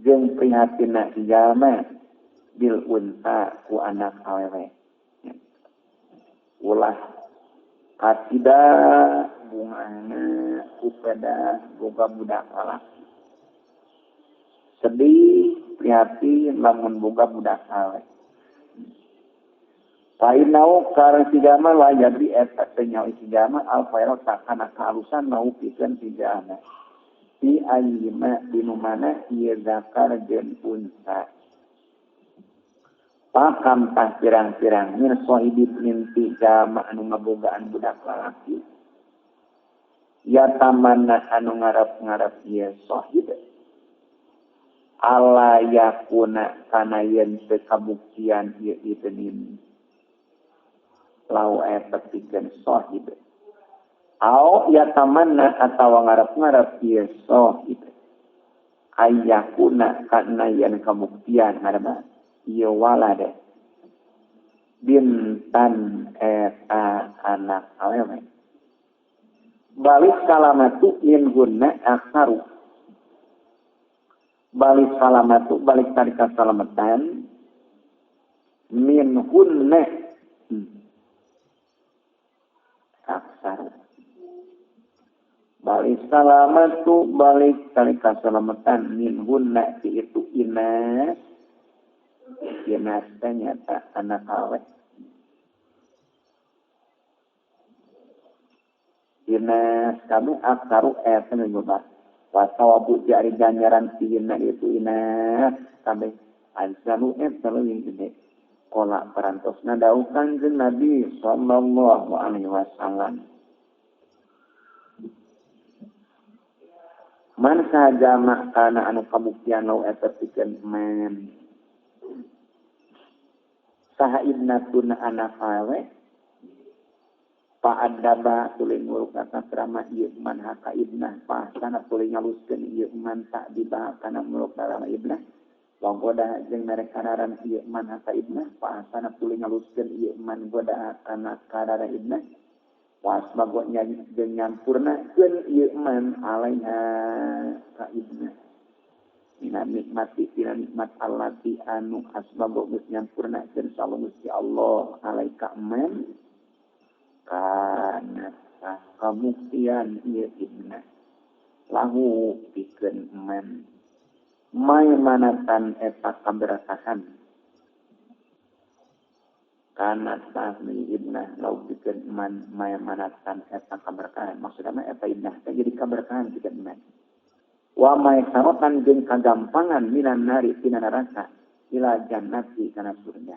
jeung prihatinna si jalma bil unta ku anak awewe. Ulah kasida bungana kupeda boga budak lalaki. Sedih prihatin lamun boga budak awewe. Painau karang si jalma la yadri eta teu nyaho si jalma al khaira kana kaalusan mau pikeun si jalma. Fi ayyima dinu mana ieu zakar jeung unsa. Pakam tah pirang-pirang min sahibi minti jalma anu ngabogaan budak lalaki. Ya tamanna anu ngarep-ngarep ieu sahib. Ala yakuna kana yen teu kabuktian ieu ibnin. Lau eta pikeun sahib. Au yatamanna atawa ngarep-ngarep ieu sahib. Ayakuna kana yen kabuktian ngaranna ieu walad. Bintan eta anak awewe. Balik salamatu min hunna aksaru. Balik salamatu balik tarika salamatan min hunna aksar. Balik salamatu balik tarika salamatan min hunna ti itu inas. Inas teh nyata anak awewe. Inas kami aksaru eta nu loba. Wasawabu jari ganjaran tihina itu inas kabeh ansalu eta leuwih gede. Kola perantosna dawuh Kanjeng Nabi sallallahu alaihi wasallam. Man sajama kana anu kabuktian lau eta pikeun man saha ibnatun anak awe fa'adaba tuluy nguruk katrama ieu man haka ibnah pasana tuluy ngaluskeun ieu man tak diba kana muruk darama ibnah wa goda jeung mere kararan ieu man haka ibnah pasana tuluy ngaluskeun ieu man goda kana karara ibnah wasbago jeung nyampurnakeun ieu man alaiha ka ibnah mina nikmati tina nikmat allati anu asbago geus nyampurnakeun sallallahu Gusti Allah alaika man kana kabuktian ieu ibnah lahu pikeun man maimanatan eta kaberkahan kana sahmi ibnah lahu pikeun man maimanatan eta kaberkahan maksudna mah eta ibnah teh jadi kaberkahan pikeun man wa maisarotan jeung kagampangan minan nari tina neraka ila jannati kana surga.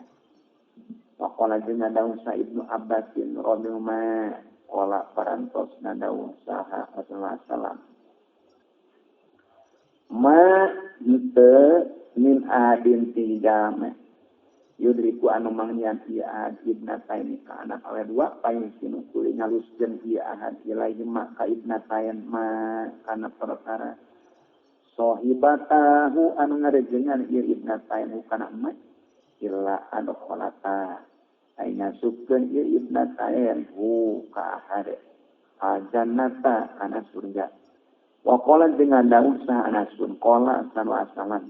Waqala jeung nadaung sa Ibnu Abbasin radhiyallahu qala parantos nadaung saha Rasulullah sallam ma henteu min ahadin tijama yudriku anu mangnian ieu ahad ibnataini ka anak awe dua paing sinu tuluy ngaluskeun ieu ahad ilaihi ma ka ibnatain ma kana perkara sohibatahu anu ngarejengan ieu ibnatain kana emak illa adkhalata ai ngasupkeun ieu ibnatain hu ka ahad aljannata kana surga. Wa qala jeung dawuh saha Anasun qala sallallahu alaihi wasallam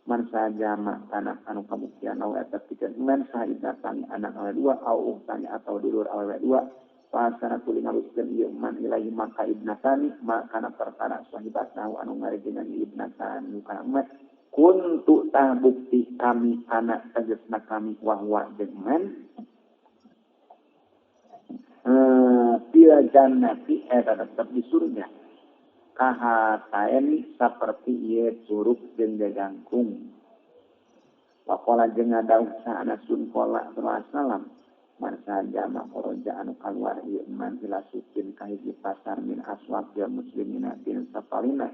man sajama kana anu kabuktian aw eta pikeun man saha ibnatani anak awe dua au uhtani atau dulur awewe dua pasana tuluy ngaluskeun ieu man ilahi maka ibnatani ma kana perkara sahibatahu anu ngarejengan ibnatani kana emak kuntu tah bukti kami anak tegesna kami wahwa jeung man fil jannati eta tetep di surga kahataeni saperti ieu curug jeung jajangkung. Waqala jeung ngadawuh saha Anasun qala sallallahu alaihi wasallam man sajama kharaja anu kaluar ieu man ila sukin ka hiji pasar min aswaqil muslimina bin safalina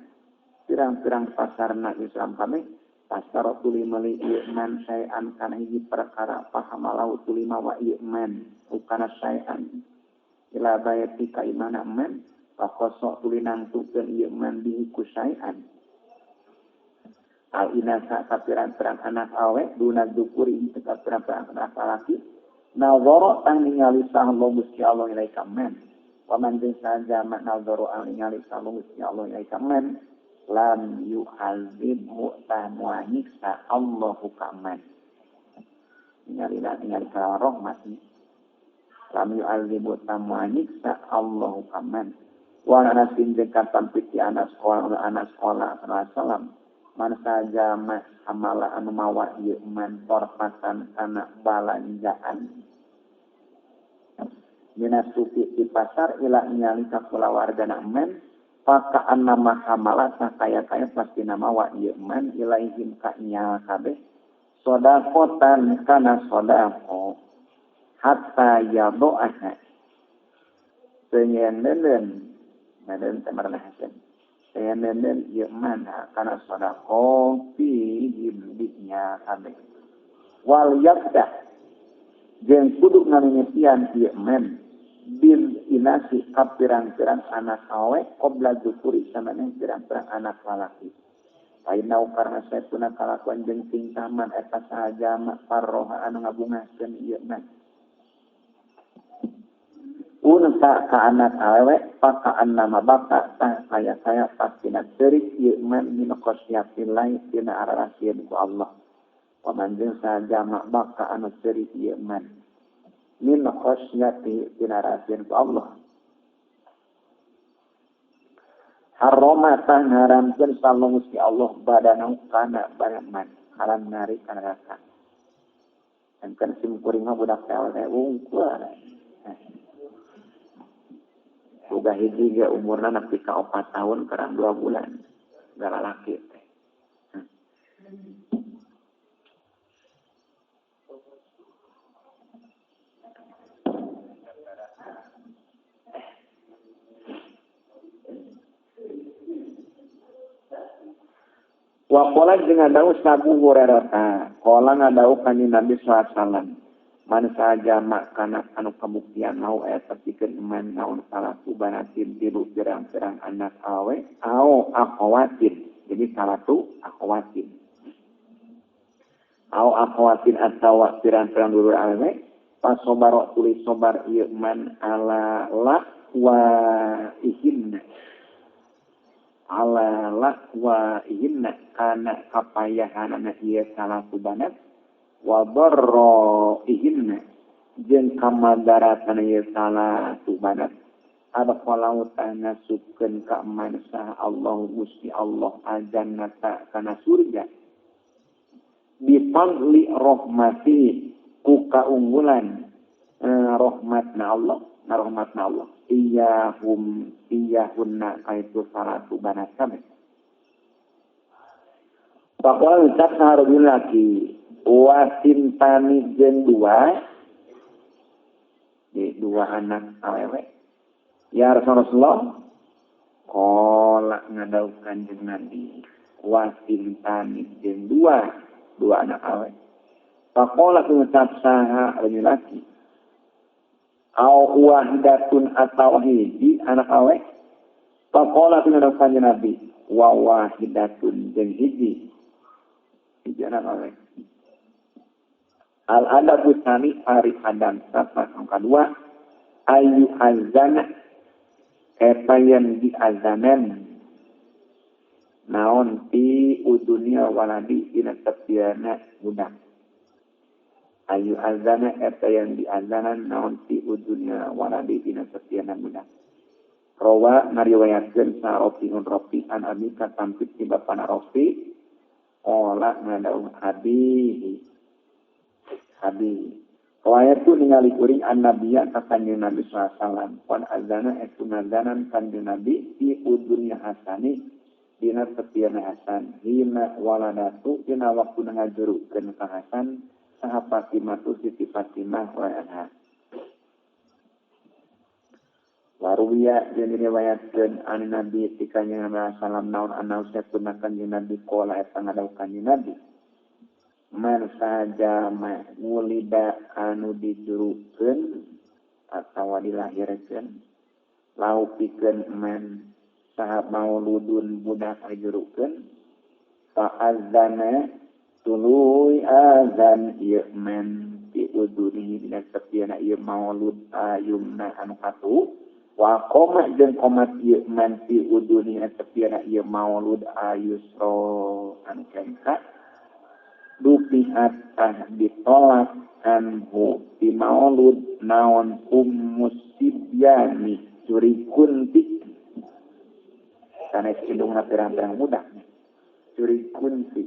pirang-pirang pasarna Islam kami pasar tuluy meuli ieu man saean kana hiji perkara pahamalau tuluy mawa ieu man ukana saean ila bayati ka imana man pakoso tuluy nangtukeun ieu man bihi ku saean al inasa ka pirang-pirang anak awe duna dzukuri ka pirang-pirang anak lalaki nazara tang ningali saha Gusti Allah ilaika man wa man jeung sajama nazara ang ningali saha Gusti Allah ilaika man lam yu'azibhu ta nyiksa Allahu kaman ningali ka rahmat lam yu'azibhu ta nyiksa Allahu kaman wa anasin jeung katampi ti anas qala sallam man sajama amala anu mawa ieu man torpatan kana balanjaan minasuki di pasar ila ningali ka kulawargana man pakaan nama hamala kaya-kaya pasti nama wa ieu man ilaihim ka nya kabeh sodakotan kana sodako hatta yado'aha senyenenen meden temarna hasan senyenenen ieu man kana sodako fihim nya kabeh wal yabda jeung kudu ngamimitian ieu man bil inasi ka pirang-pirang anak awe qobla dzukuri samane pirang-pirang anak lalaki. Painau karena saepuna kalakuan jeung tingkaman eta sajama parroha anu ngabungahkeun ieu mah. Unta ka anak awe pakaan nama baka tah kaya-kaya pastina ceurik ieu mah min khosyatillah tina arasieun ku Allah. Wa man jeung sajama baka anu ceurik ieu mah min khasyati tina rasieun ku Allah. Harrama tah ngaramkeun sallallahu Gusti Allah badanau kana badan haram nari kana neraka. Engkeun sim kuring mah budak teh wungkul. Boga hiji ge umurna nepi ka 4 tahun kurang 2 bulan. Galalaki teh. Wa qala jeung ngadawuh Abu Hurairah qala ngadawuh kanjeng Nabi sallallahu alaihi wasallam man sajama kana anu kabuktian mau eta pikeun iman naon salatu banatin tilu pirang-pirang anak awe au akhawatin jadi salatu akhawatin au akhawatin atawa pirang-pirang dulur awewe pasobaro tulis sobar ieu man ala wa ihinna ala wa ihinna kana kapayahanana ieu salatu banat wa darra ihinna jeung kamadaratan ieu salatu banat adkhalau tanah subkeun ka man saha Allah Gusti Allah aljannata kana surga bi fadli rahmati ku kaunggulan rahmatna Allah na rahmatna Allah iyahum iyahunna kaitu salatu banat kabeh. Faqala ucap rajul laki wasintani jeung dua di dua anak awewe ya Rasulullah qala ngadawuh kanjeng Nabi wasintani jeung dua anak awewe. Faqala ucap saha rajul laki au wahidatun atawa hiji anak awe. Faqala ngadawuh kanjeng Nabi wa wahidatun jeung hiji anak awe. Al adabu sani ari adam sapa anu kadua ayu azana eta yen diazanan naon ti udunya waladi dina tepiana budak ayu azana eta yang diazanan naon ti udunya waladi dina tepiana budak. Rawa ngariwayatkeun sa Rafi'un Rafi an abi katampit ti bapana Rafi qala ngadawuh abihi abi riwayat tu ningali kuring an-nabiyya ka kanjeng Nabi sallallahu alaihi wasallam qad azana etu ngazanan kanjeng Nabi fi udunya Hasani dina tepiana Hasan hina waladatu dina waktu ngajurukeun ka Hasan saha Fatimah tu Siti Fatimah wa anha. Waruwiya jeung diriwayatkeun an Nabi ti kanjeng Nabi sallam naon anau satuna kanjeng Nabi qala eta ngadawuh kanjeng Nabi man sajama wulida anu dijurukeun atawa dilahirkeun lau pikeun man saha mauludun budak dijurukeun fa azana tuluy azan ieu man fi udunihi dina tepiana ieu maulud ayumna anu katu wa qoma jeung qomat ieu man fi udunihi dina tepiana ieu maulud ayusra anu kengka dupiat tah ditolak anhu ti maulud naon ummus sibyani curi kuntik sanes indungna pirang-pirang budak curi kuntik.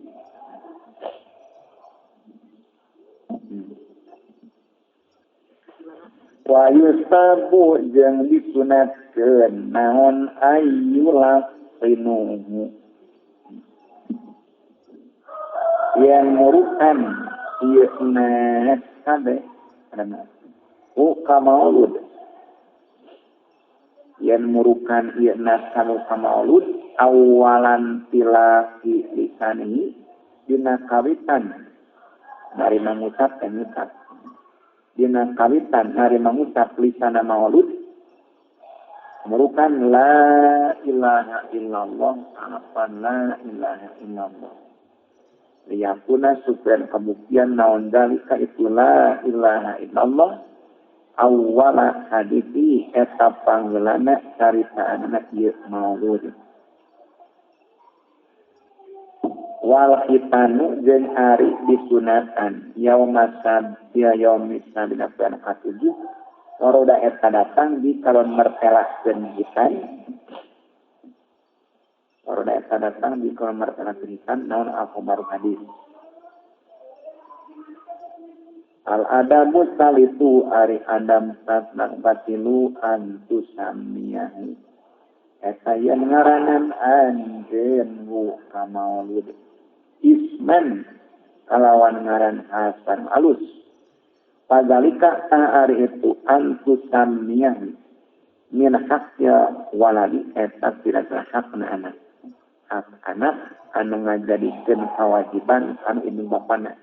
Wa yustabu jeung disunatkeun naon ayyulaqinuhu yang murukan ieu nas kabeh ada u ka maulud yang murukan ieu nas kamu ka maulud awalan tilaki lisani dina kawitan dari mangucap dan ngucap dina kawitan dari mangucap lisana maulud murukan la ilaha illallah alapan la ilaha illallah liyakuna supaya kebuktian naon dalika itu la ilaha illallah awwala hadithi eta panggeulana caritaanna ieu maulud. Wal khitanu jeung ari disunatan yauma sabti yaumi sabina poe katujuh waroda eta datang di kalon mertelahkeun hitan waroda eta datang di kalon mertelahkeun hitan naon al-khabar hadis. Al adamu salitu ari adam satna batilu antusamiyahu eta yen ngaranan anjeun hu ka maulud isman kalawan ngaran hasan alus Fadzalika tah ari itu antusamiyah min hakya waladi eta tidak hakna anak. Hak anak anu ngajadikeun kawajiban anu indung bapana.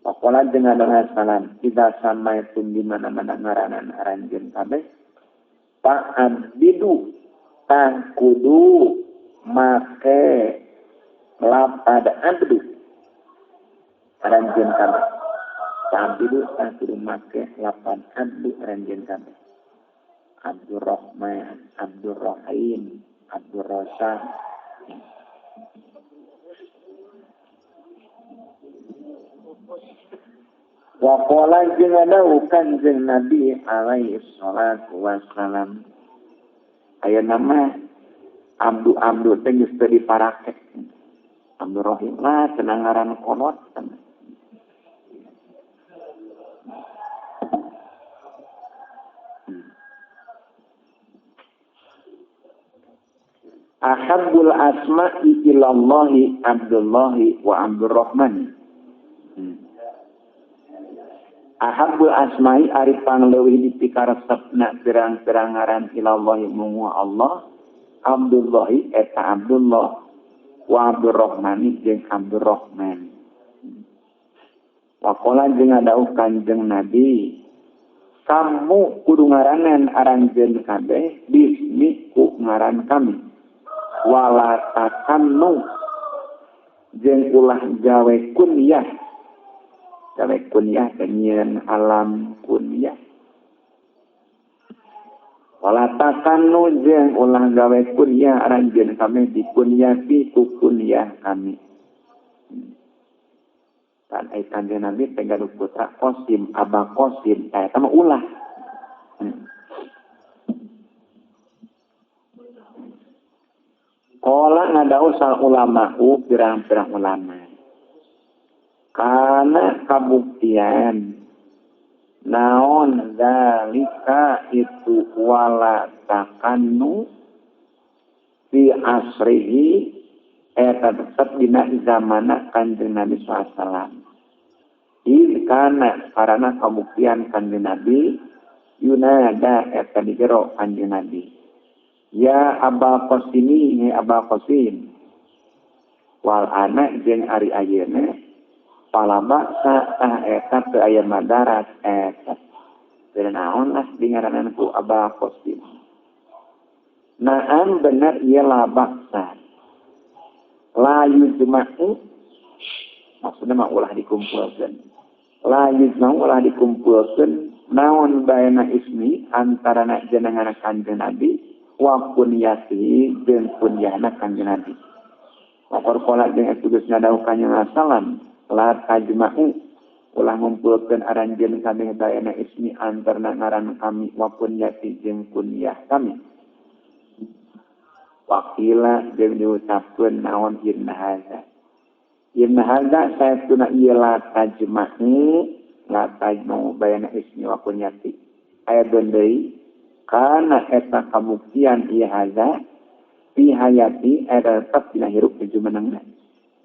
Waqala jeung adana salam idza samaitum di mana-mana ngaranan aranjeun kabeh fa'abidu tah kudu make lapad abdu aranjeun kabeh. Fa'abidu tah kudu make lapad abdu aranjeun kabeh. Abdurrahman, Abdurrahim, Abdurrasyad. Wa qala jeung dawuh Kanjeng Nabi alaihi salatu wassalam. Aya nama abdu-abdu teh geus teu diparake. Abdurrahim lah cenah ngaran kolot. Ahabbul asma'i ilallahi Abdullahi wa Abdurrahman. Ahabbul asma'i ari pangleuwih dipikaresepna pirang-pirang ngaran ilallahi mungu Allah, Abdullahi eta Abdullah wa Abdurrahmani jeung Abdurrahman. Waqala jeung ngadawuh Kanjeng Nabi, kamu kudu ngaranan aranjeun kabeh bismi ku ngaran kami. Wala takannu jeung ulah gawe kunyah, gawe kunyah nyieun alam kunyah. Wala takannu jeung ulah gawe kunyah aranjeun kami dikunyati ku kunyah kami. Kan ai Kanjeng Nabi teh gaduh putra Qasim, Aba Qasim, eta mah ulah. Qala ngadau sal ulama'u pirang-pirang ulama. Kana kabuktian naon zalika itu wala takannu fi asrihi eta tetep dina zamana Kanjeng Nabi sallallahu alaihi wasallam. Iz kana karana kabuktian Kanjeng Nabi yunada eta digero Kanjeng Nabi. Ya Abal Qasimi, ya Abal Qasim. Wal anak jeung ari ayeuna pala baksa tah eta teu aya madarat eta. Teu naon lah dingaranan ku Abal Qasim. Naam bener ieu la baksa. La yujma'u maksudna mah ulah dikumpulkeun. La yujma'u ulah dikumpulkeun naon baena ismi antarana jenengan Kanjeng Nabi wa kunyati jeung kunyahna Kanjeng Nabi. Waqor qala jeung eta geus ngadawuh Kanjeng salam la tajma'u ulah ngumpulkeun aranjeun kabeh dayana ismi antarna ngaran kami wa kunyati jeung kunyah kami. Waqila jeung diucapkeun naon inna hadza. Inna hadza saestuna ieu la tajma'u bayana ismi wa kunyati. Aya deui kana eta kabuktian ieu hadza fi hayati eta tetep dina hirup jumenengna.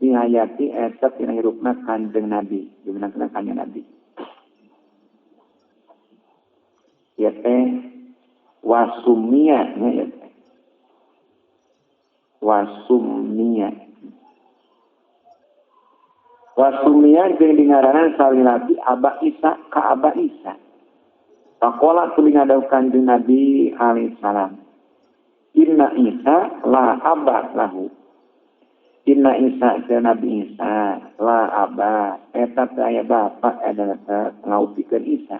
Fi hayati eta dina hirupna Kanjeng Nabi, jumenengna Kanjeng Nabi. Ieu teh wasumia nya ieu teh. Wasumia. Wasumia jeung dingaranan salilati Aba Isa ka Aba Isa. Faqala tuluy ngadawuh Kanjeng Nabi alaihi salam. Inna Isa la aba lahu. Inna Isa jeung Nabi Isa la aba eta teh aya bapa eta ngaupikeun Isa.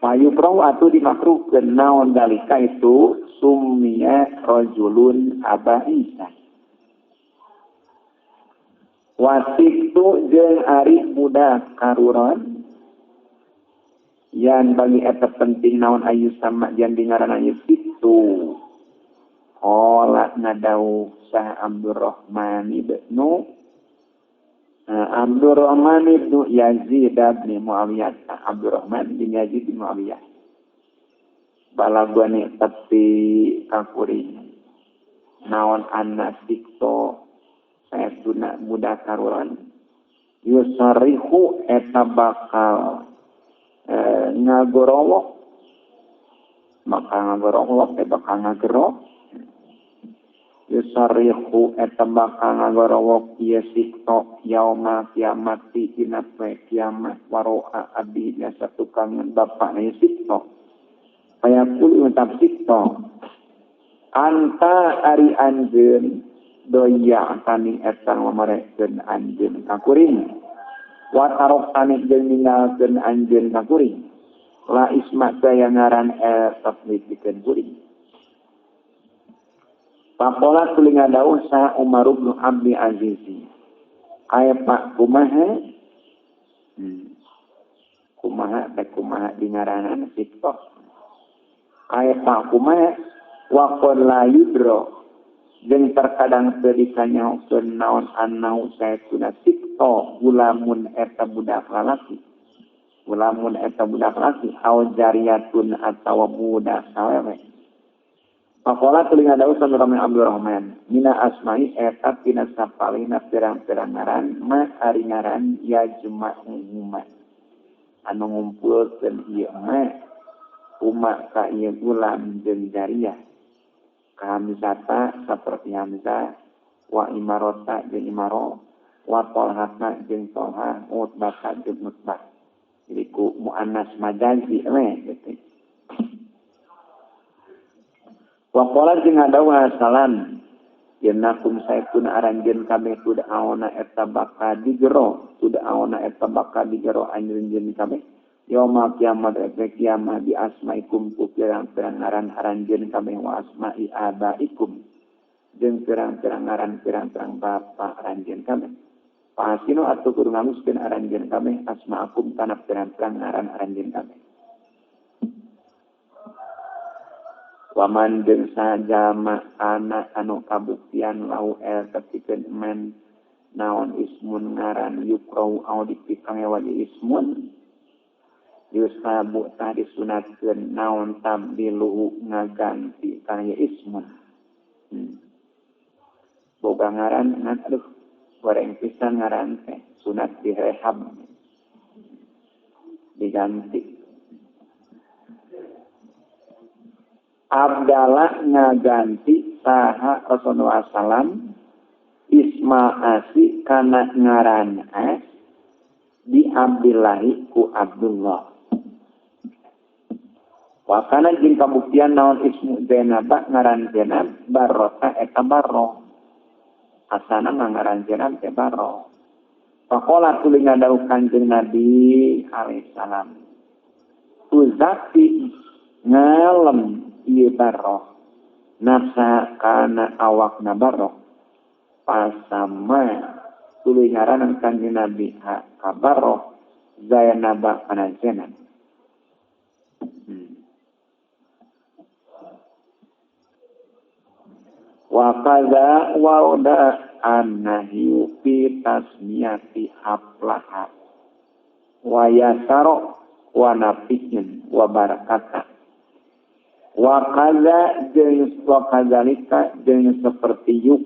Fayukrahu atuh dimakruhkeun naon dalika itu summiya rajulun aba Isa. Wasiktu jeung ari budak karuron yan bagi eta penting naon ayu sama jan dingaran ayu situ. Qala ngadawuh sah Abdurrahman ibnu Abdurrahman ibnu Yazid bin Muawiyah. Abdurrahman bin Yazid bin Muawiyah. Balagone tepi kakuring naon anna sikto saestuna budak karulan yusarihu eta bakal ngagorowok maka ngagorowok eta bakal ngagerok Yusarihu eta bakal ngagorowok ieu sikto yauma kiamati dina poe kiamat waroa abdi jasa tukangan bapakna ieu sikto. Payaqul ucap sikto anta ari anjeun doya tani eta ngamarekeun anjeun ka kuring wa tarok tani jeung ninggalkeun anjeun ka kuring la isma daya ngaran eta pikeun kuring. Pakola tuluy ngadawuh saha Umar bin Abdi Azizi. Aya Pak kumaha? Kumaha teh kumaha dingaranan sikto. Aya Pak kumaha wa qad la yudro jeung terkadang teu dikanyahokeun naon annau saestuna sikto gulamun eta budak lalaki. Gulamun eta budak lalaki au jariyatun atawa budak awewe. Pakola tuluy ngadawuh sama Abdurrahman mina asma'i eta tina sapalihna pirang-pirang ngaran ma ari ngaran ya jema'u ma anu ngumpulkeun ieu ma uma ka ieu gulam jeung jariyah ka Hamzata saperti Hamzah wa Imarota jeung Imaro wa Tolhata jeung Tolha Utbata jeung Utbah jadi ku muannas majazi we gitu. Waqala jeung ngadawuh salam yenakum saepuna aranjeun kabeh tud'auna eta bakal digero tud'auna eta bakal digero anjeun kabeh yauma kiamat eta kiamat bi asmaikum ku pirang-pirang ngaran aranjeun kabeh wa asma'i abaikum jeung pirang-pirang ngaran pirang-pirang bapa aranjeun kabeh pasino atuh kudu nganguskeun aranjeun kabeh asmaakum kana pirang-pirang ngaran aranjeun kabeh. Waman jeung sajama anak anu kabuktian lau el tepikeun men naon ismun ngaran yukrau au dipikangewa di ismun yusabu tah disunatkeun naon tabdiluhu ngaganti kana ismun. Boga ngaran ngan aduh goreng pisan ngaran teh sunat direhab diganti. Abdallah ngaganti saha Rasulullah sallam isma asi kana ngaran as di Abdillahi ku Abdullah. Wa kana jeung kabuktian naon ismu Zainab ngaran Zainab barota eta barro. Asana ngaran Zainab teh barro. Faqala tuluy ngadawuh Kanjeng Nabi alaihi salam. Tuzaki ngalem ieu barroh nafsa kana awakna barroh pasama tuluy ngaranan Kanjeng Nabi ha ka barroh Zainab kana Zainab. Wa kaza warada annahyu fi tasmiyati aflaha wa yasaro wa nafi'in wa barakata. Wa kaza jeung wa kadzalika jeung seperti yuk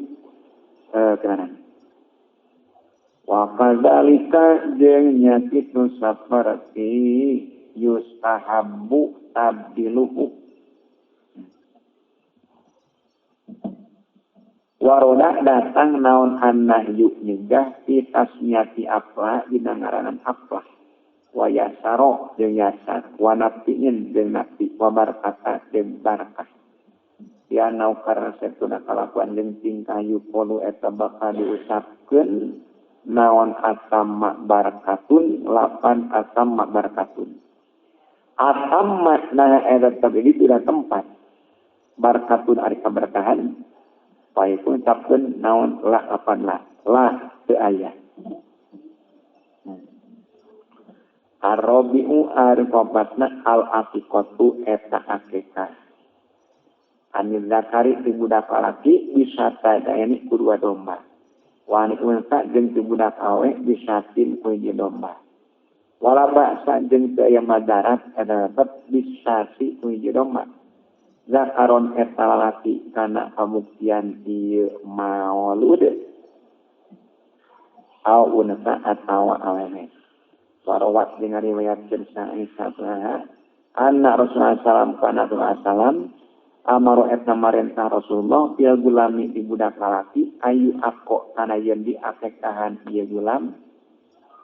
kana. Wa kadzalika jeung nya kitu saperti yustahabbu tabdiluhu. Waroda datang naon annahyu nyegah fi tasmiyati aflah dina ngaranan aflah. Wa yasaro jeung yasar wa nafi'in jeung nafi wa barakata jeung barakah. Ya nau karena satuna kalakuan jeung tingkah yupolu eta bakal diucapkeun naon atamma barakatun lapan atamma barakatun. Atamma nah eta tadi tidak tempat barakatun ari kaberkahan pae pun ucapkeun naon la lapan la la teu aya. Arabi'u ari papatna al-aqiqatu eta akikah. Anil zakari ti budak lalaki bisa tadayani ku dua domba. Wa anil unsa jeung ti budak awe bisatin ku hiji domba. Wala ba'sa jeung teu aya madarat eta tetep bisati ku hiji domba. Zakaron eta lalaki kana kabuktian ieu maulud au unsa atawa awewe. Warawat jeung ngariwayatkeun Aisyah anna Rasulullah sallam kana Rasulullah sallam Amaro eta marentah Rasulullah bil gulami di budak lalaki ayu ako kana yen diakekahan ieu gulam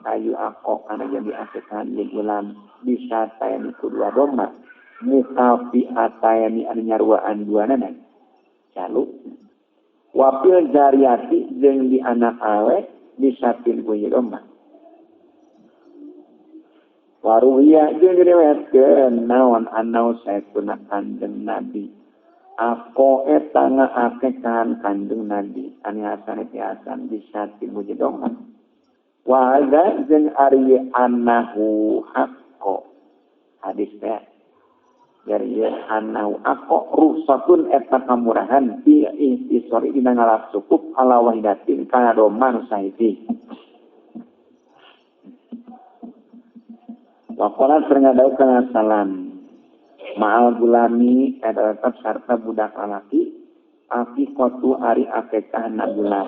ayu ako kana yen diakekahan ieu gulam bisa tayani ku dua domba mukafi atayani anu nyaruaan duanana calu wapil jariyati jeung di anak awe disatin ku ieu domba waruhiya jeung diriwayatkeun naon anau saestuna Kanjeng Nabi ako eta ngaakekahan Kanjeng Nabi ani hasan ti hasan bisa timu jedongan wa hadza jeung ari annahu haqqo hadis teh dari annahu haqqo ruhsatun eta kamurahan fi ihtisari dina ngalap cukup ala wahidatin kana domba nu sahiji wa qala sareng dawuh kana salam ma'al gulami eta tetep sarta budak lalaki aqiqatu ari akekahna gulam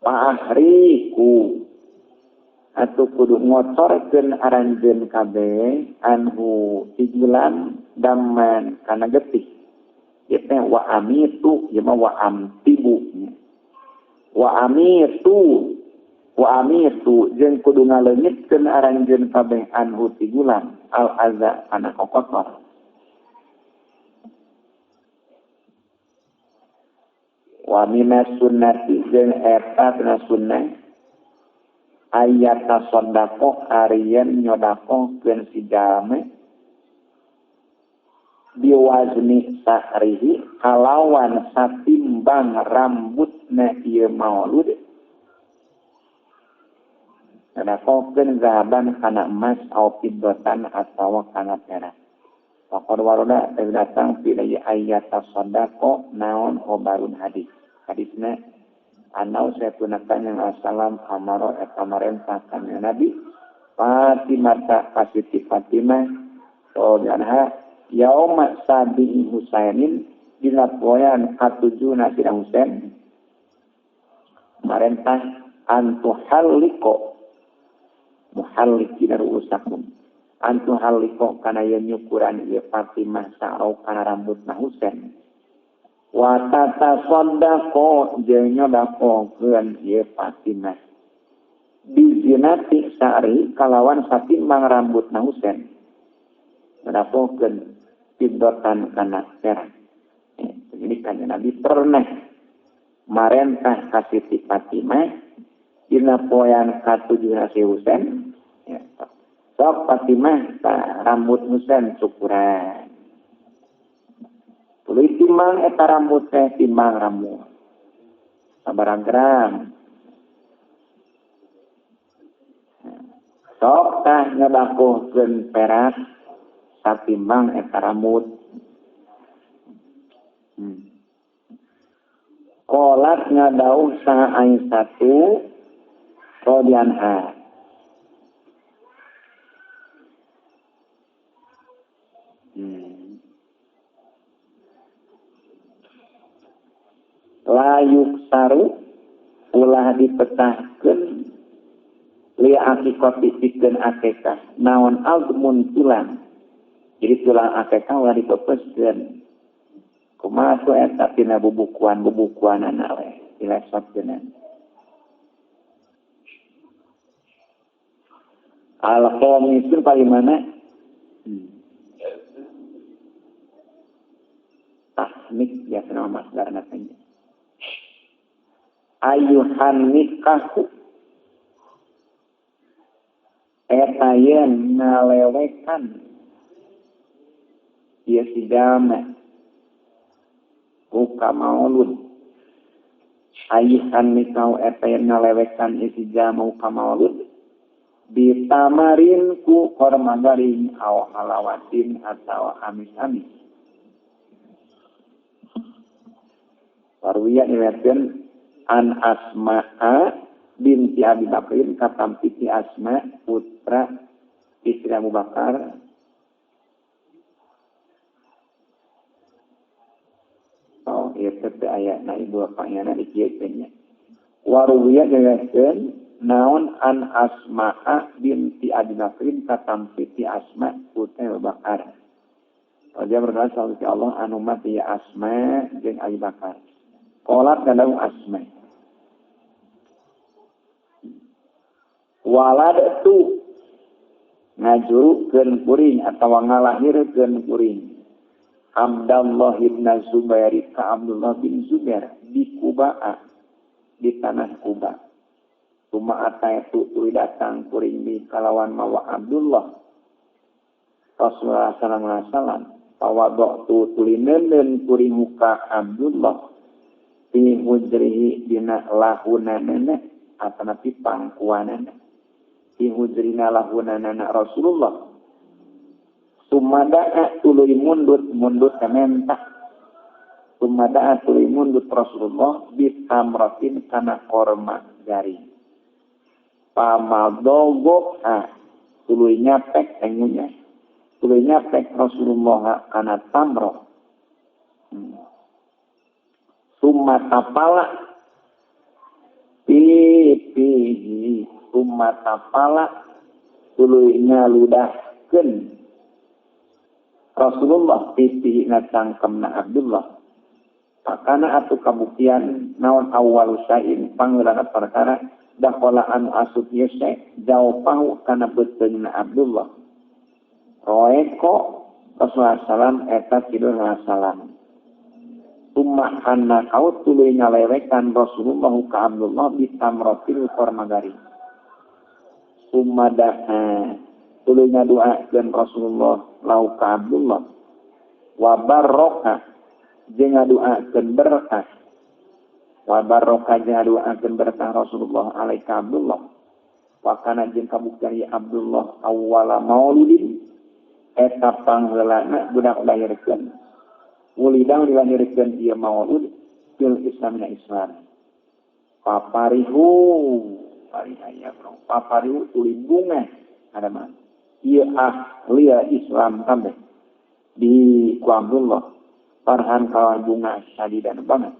pa'ahriku atuh kudu ngocorkeun aranjeun kabeh anhu ti gulam daman kana getih ieu teh wa amitu ieu mah wa amtibu wa amitu jeung kudu ngaleungitkeun aranjeun kabeh anhu ti gulam al aza kana kokotor wa minas sunnati jeung eta tina sunnah ayat tasaddaqo arian nyodakohkeun si jalma biwazni sahrihi kalawan satimbang rambutna ieu maulud nyodakohkeun zahaban kana emas au fiddatan atawa kana perak. Faqad waroda datang fi ayat tasaddaqo naon khobarun hadis. Hadisna anau saytuna kanjeng salam amaro eta marentah kanjeng Nabi Fatimah ta kasiti Fatimah radhiyallahu yauma sabi Husainin dina poean katujuna Sina Husain marentah antuhalliqo muhallikina ru'usakum antuhalliqo kana yen nyukuran ieu Fatimah sa'rau kana rambutna Husain wa tatasaddaqo jeung nyodakohkeun ieu Fatimah bizinati sa'ri kalawan satimbang rambutna Husain nyodakohkeun pidotan kana perak. Jadi kanjeng Nabi pernah marentah ka Siti Fatimah dina poean katujuhna si Husain ya, sok Fatimah ta rambut Husain cukuran tuluy timbang eta rambut teh timbang rambut sabaraha gram sok tah nyodakohkeun perak satimbang eta rambut. Qolat ngadauh saha Aisyatu radhiyallahu anha. Layuk saru ulah dipetahkeun li aqiqati pikeun akekah naon azmun tulang. Jadi tulang akekah ulah dipepeskeun. Kumaha tuh eta tina bubukuan-bubukuanana we dilesotkeun. Al-khamisun paling mana? Tahmik ya nama masdarna teh. Ayuhan nikahu eta yen ngalewekan ieu si jalma ku ka maulud. Ayuhan nikahu eta yen ngalewekan ieu si jalma ku ka maulud bitamarin ku korma garing aw halawatin atau amis-amis. Parwiya diriwayatkeun an Asma'a binti Abi Bakrin katampi ti Asma putra istri Abu Bakar oh ieu teh aya na ibu bapaknya na dikieukeun nya waruwiya diriwayatkeun naon an Asma'a binti Abi Bakrin katampi ti Asma putra Abu Bakar Raja berkata ke Allah anu mati ya Asma jeung Abi Bakar. Qolat kadaung Asma. Walad tu ngajurukeun kuring atawa ngalahirkeun kuring. Abdullah bin Zubair ka Abdullah bin Zubair di Kuba, di tanah Kuba. Tuma ataitu tuluy datang kuring di kalawan mawa Abdullah. Rasulullah sallallahu alaihi wasallam pawadatu tuluy neundeun kuring muka Abdullah fi hujrihi dina lahunanana atanapi pangkuanana fi hujrina lahunanana Rasulullah sumada'a tuluy mundut kamenta sumada'a tuluy mundut Rasulullah bitamratin kana korma garing pamadogo tuluy nyapek engunya tuluy nyapek Rasulullah kana tamroh summa tapala pipihi summa tapala tuluy ngaludahkeun Rasulullah pipihi na cangkemna Abdullah pakana atuh kabuktian naon awal sain pangeulana perkara dakhala anu asup ieu jaupahu kana beuteungna Abdullah roeko Rasulullah salam eta tidur salam Tumma anna kau tuluy nyalewekan Rasulullah ka Abdullah bitamratil kormagari Summa da'a tuluy ngaduakeun Rasulullah lau ka Abdullah wa barokah jeung ngaduakeun berkah wa barokah jeung ngaduakeun berkah Rasulullah alaika Abdullah wa kana jeung kabuktian ya Abdullah awwala mauludin eta pangheulana budak lahirkeun wulidang dilahirkeun ieu maulud fil islamina Islam paparihu parihaya bro paparihu tuluy bunga ada mah ieu ahli Islam kabeh di ku Abdullah farhan kawan bunga sadidan banget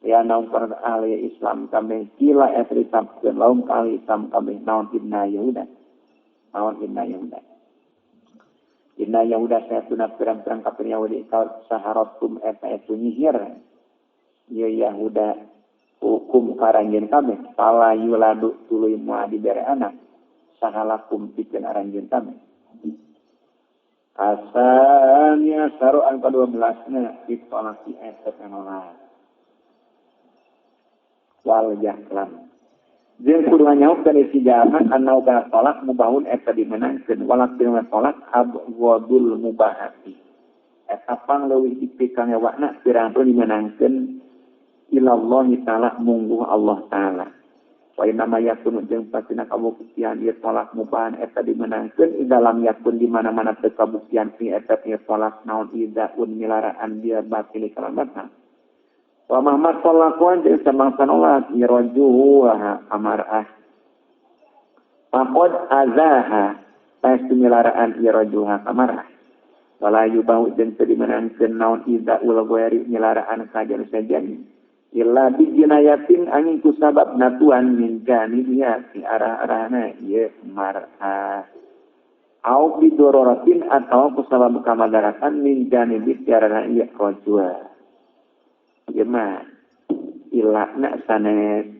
ya naon para ahli Islam kabeh kila eta ditetapkeun laum ka ahli Islam kabeh naon ibna Yahuda naon ibna Yahuda Inna Yahuda sayatuna pirang-pirang kafir Yahudi kau saharatum eta itu nyihir ieu Yahuda hukum karanjeun kabeh pala yuladu tuluy moal dibere anak sahalakum pikeun aranjeun kabeh asalnya saru angka 12 na ditolak di eta nolak wal jahlam jeung kudu nyaupkeun isi jalma anau kana tolak mubahun eta dimenangkeun walak dina tolak abwadul mubahati eta pangleuwih dipikangewakna pirang-pirang dimenangkeun ilallahi ta'ala mungguh Allah ta'ala wa inna ma yakunu jeung pastina kabuktian ieu tolak mubahan eta dimenangkeun di dalam yakun di mana-mana teu kabuktian fi eta ieu tolak naon idaun milaraan dia batil kalam batal wa mahmat tolakuan jeung samangsa nolak irajuhu wa amarah faqad azaha pasti milaraan irajuha amarah wala yubahu jeung teu dimenangkeun naon idaul ghairi milaraan kajan sajan illa bijinayatin angin ku sabab natuan min janibiha ti arah-arahna ieu mar'ah au bidororatin atau ku sabab kamadaratan min janibi ti arahna ieu rajul ieu mah ilana sanes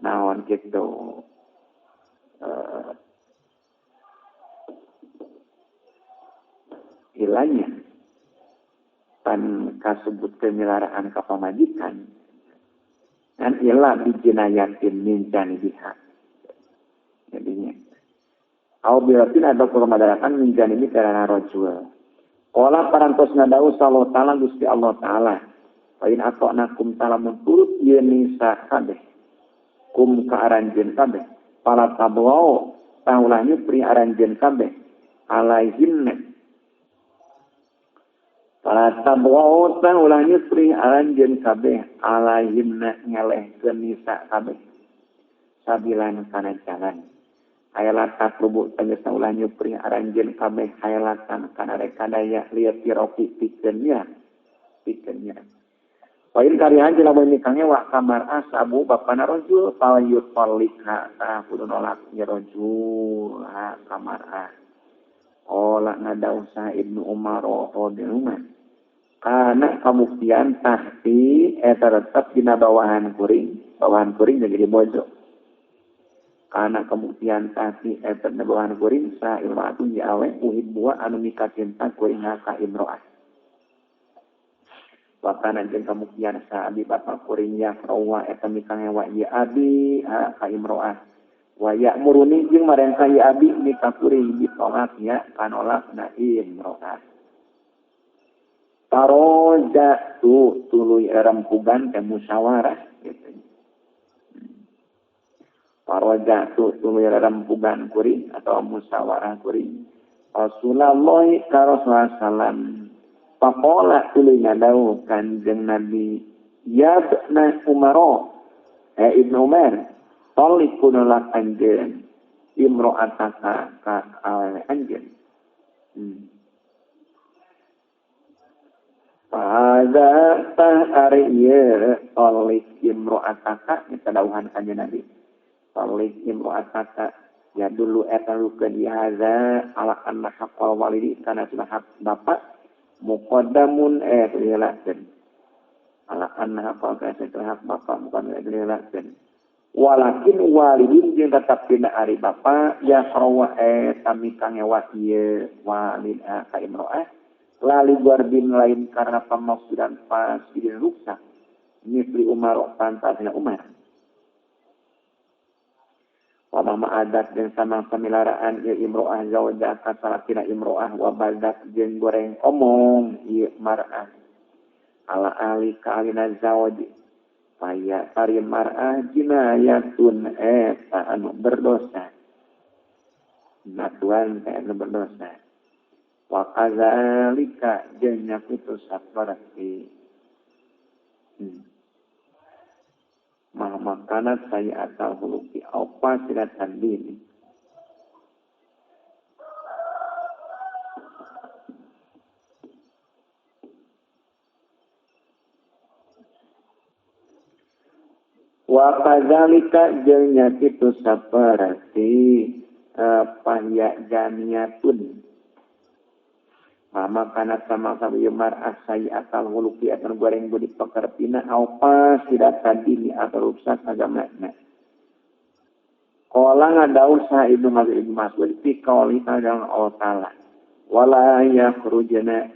naon kitu ilanya pan kasebut kemilaraan ka pamajikan dan ila bijinayatin min janibiha jadinya au biratin atau kemadaratan min janibi karena rajul qala parantos nadawu sallallahu ta'ala Gusti Allah ta'ala fa in ata'nakum talamun turut ieu nisa kabeh kum ka aranjeun kabeh pala tablau taulah nyupri aranjeun kabeh alaihinna pala tablau taulah nyupri aranjeun kabeh alaihinna ngelehkeun nisa kabeh sabilan kana jalan hayalatan tatlubu tegasna ulah nyupri aranjeun kabeh hayalatan kana rekadaya lieu tiroki pikeun nya pikeun nya. Wain karihan jelema nikahnya wa kamar asabu bapana rajul fal yutollikha tah kudu nolak nya rajul ha kamar ah. Ola ngadau sah Ibnu Umar radhiyallahu anhu kana kabuktian tahti eta tetep dina bawahan kuring jadi bojo kana kabuktian tahti eta dina bawahan kuring sa imro'atun ya awe uhibbu anu mikacinta kuring ka imro'ah wa kana jeung kabuktian sa abi bapa kuring ya rawa eta mikangewa ieu abi ka imro'ah wa ya'muruni jeung marentah ieu abi mika kuring ditolak ya kanolak na imro'ah paroja tu tuluy rempugan teh musyawarah gitu. Paroja tu tuluy rempugan kuring atau musyawarah kuring Rasulullah ka Rasulullah sallam faqala tuluy ngadawuh Kanjeng Nabi ya ibna Umar Ibnu Umar talik nolak anjeun imro'ataka ka awewe anjeun. Pada tah ari ieu talik imro'ataka eta dawuhan Kanjeng Nabi. Talik imro'ataka ya dulu eta lukeun ieu hadza ala anna haqqal walidi kana sunah hak bapak muqaddamun diheulakeun. Ala anna haqqal kana hak bapak bukan diheulakeun. Walakin walidin jeung tetap dina ari bapa ya rawa eta mikangewa ieu walid ka imro'ah lali guardin lain karena pemaksudan fasidin ruksak misli Umar pantasna Umar wa mama adat jeung samang samilaraan ieu imro'ah zauja ka salakina imro'ah wa badak jeung goreng omong ieu mar'ah ala ali ka alina zauji paya tari mar'ah jinayatun eta anu berdosa natuan teh anu berdosa wa kadzalika jeung nya kitu saperti mah makanat saya atau huluki au fasidatan dini wa kadzalika jeung nya kitu saperti pahya jamiatun mama kana sama sabi mar'ah sayyi'atal huluki atau goreng budi pekertina au fasidatan dini atau rusak agamana. Qala ngadau sa Ibnu Mas'ud fi qouli ta'ala Allah ta'ala wala yakhrujna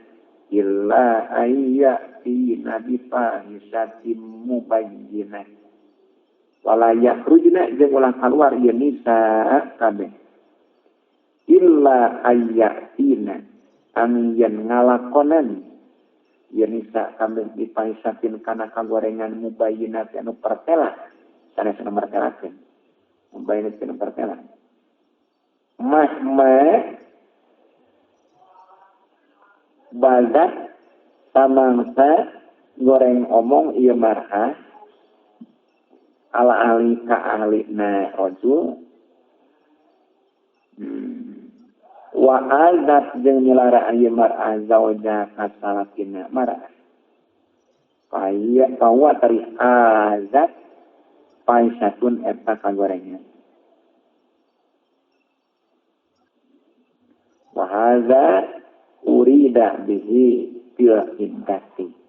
illa ayyatina bi fahishatin mubayyinah wala yakhrujna jeung ulah kaluar ieu nisa kabeh illa ayyatina anu yen ngalakonan yen nisa kabeh dipahisatin kana kagorengan mubayyinat anu pertela sanes anu mertelakeun mubayyinat anu pertela mahma bazat samangsa goreng omong ieu mar'ah ala ahli ka ahlina rajul wa azat jeung milara ieu mar'ah zauja ka salakina mar'ah kaya kawa tari azat paisatun eta kagorengan wa hadza urida bihi fil iddati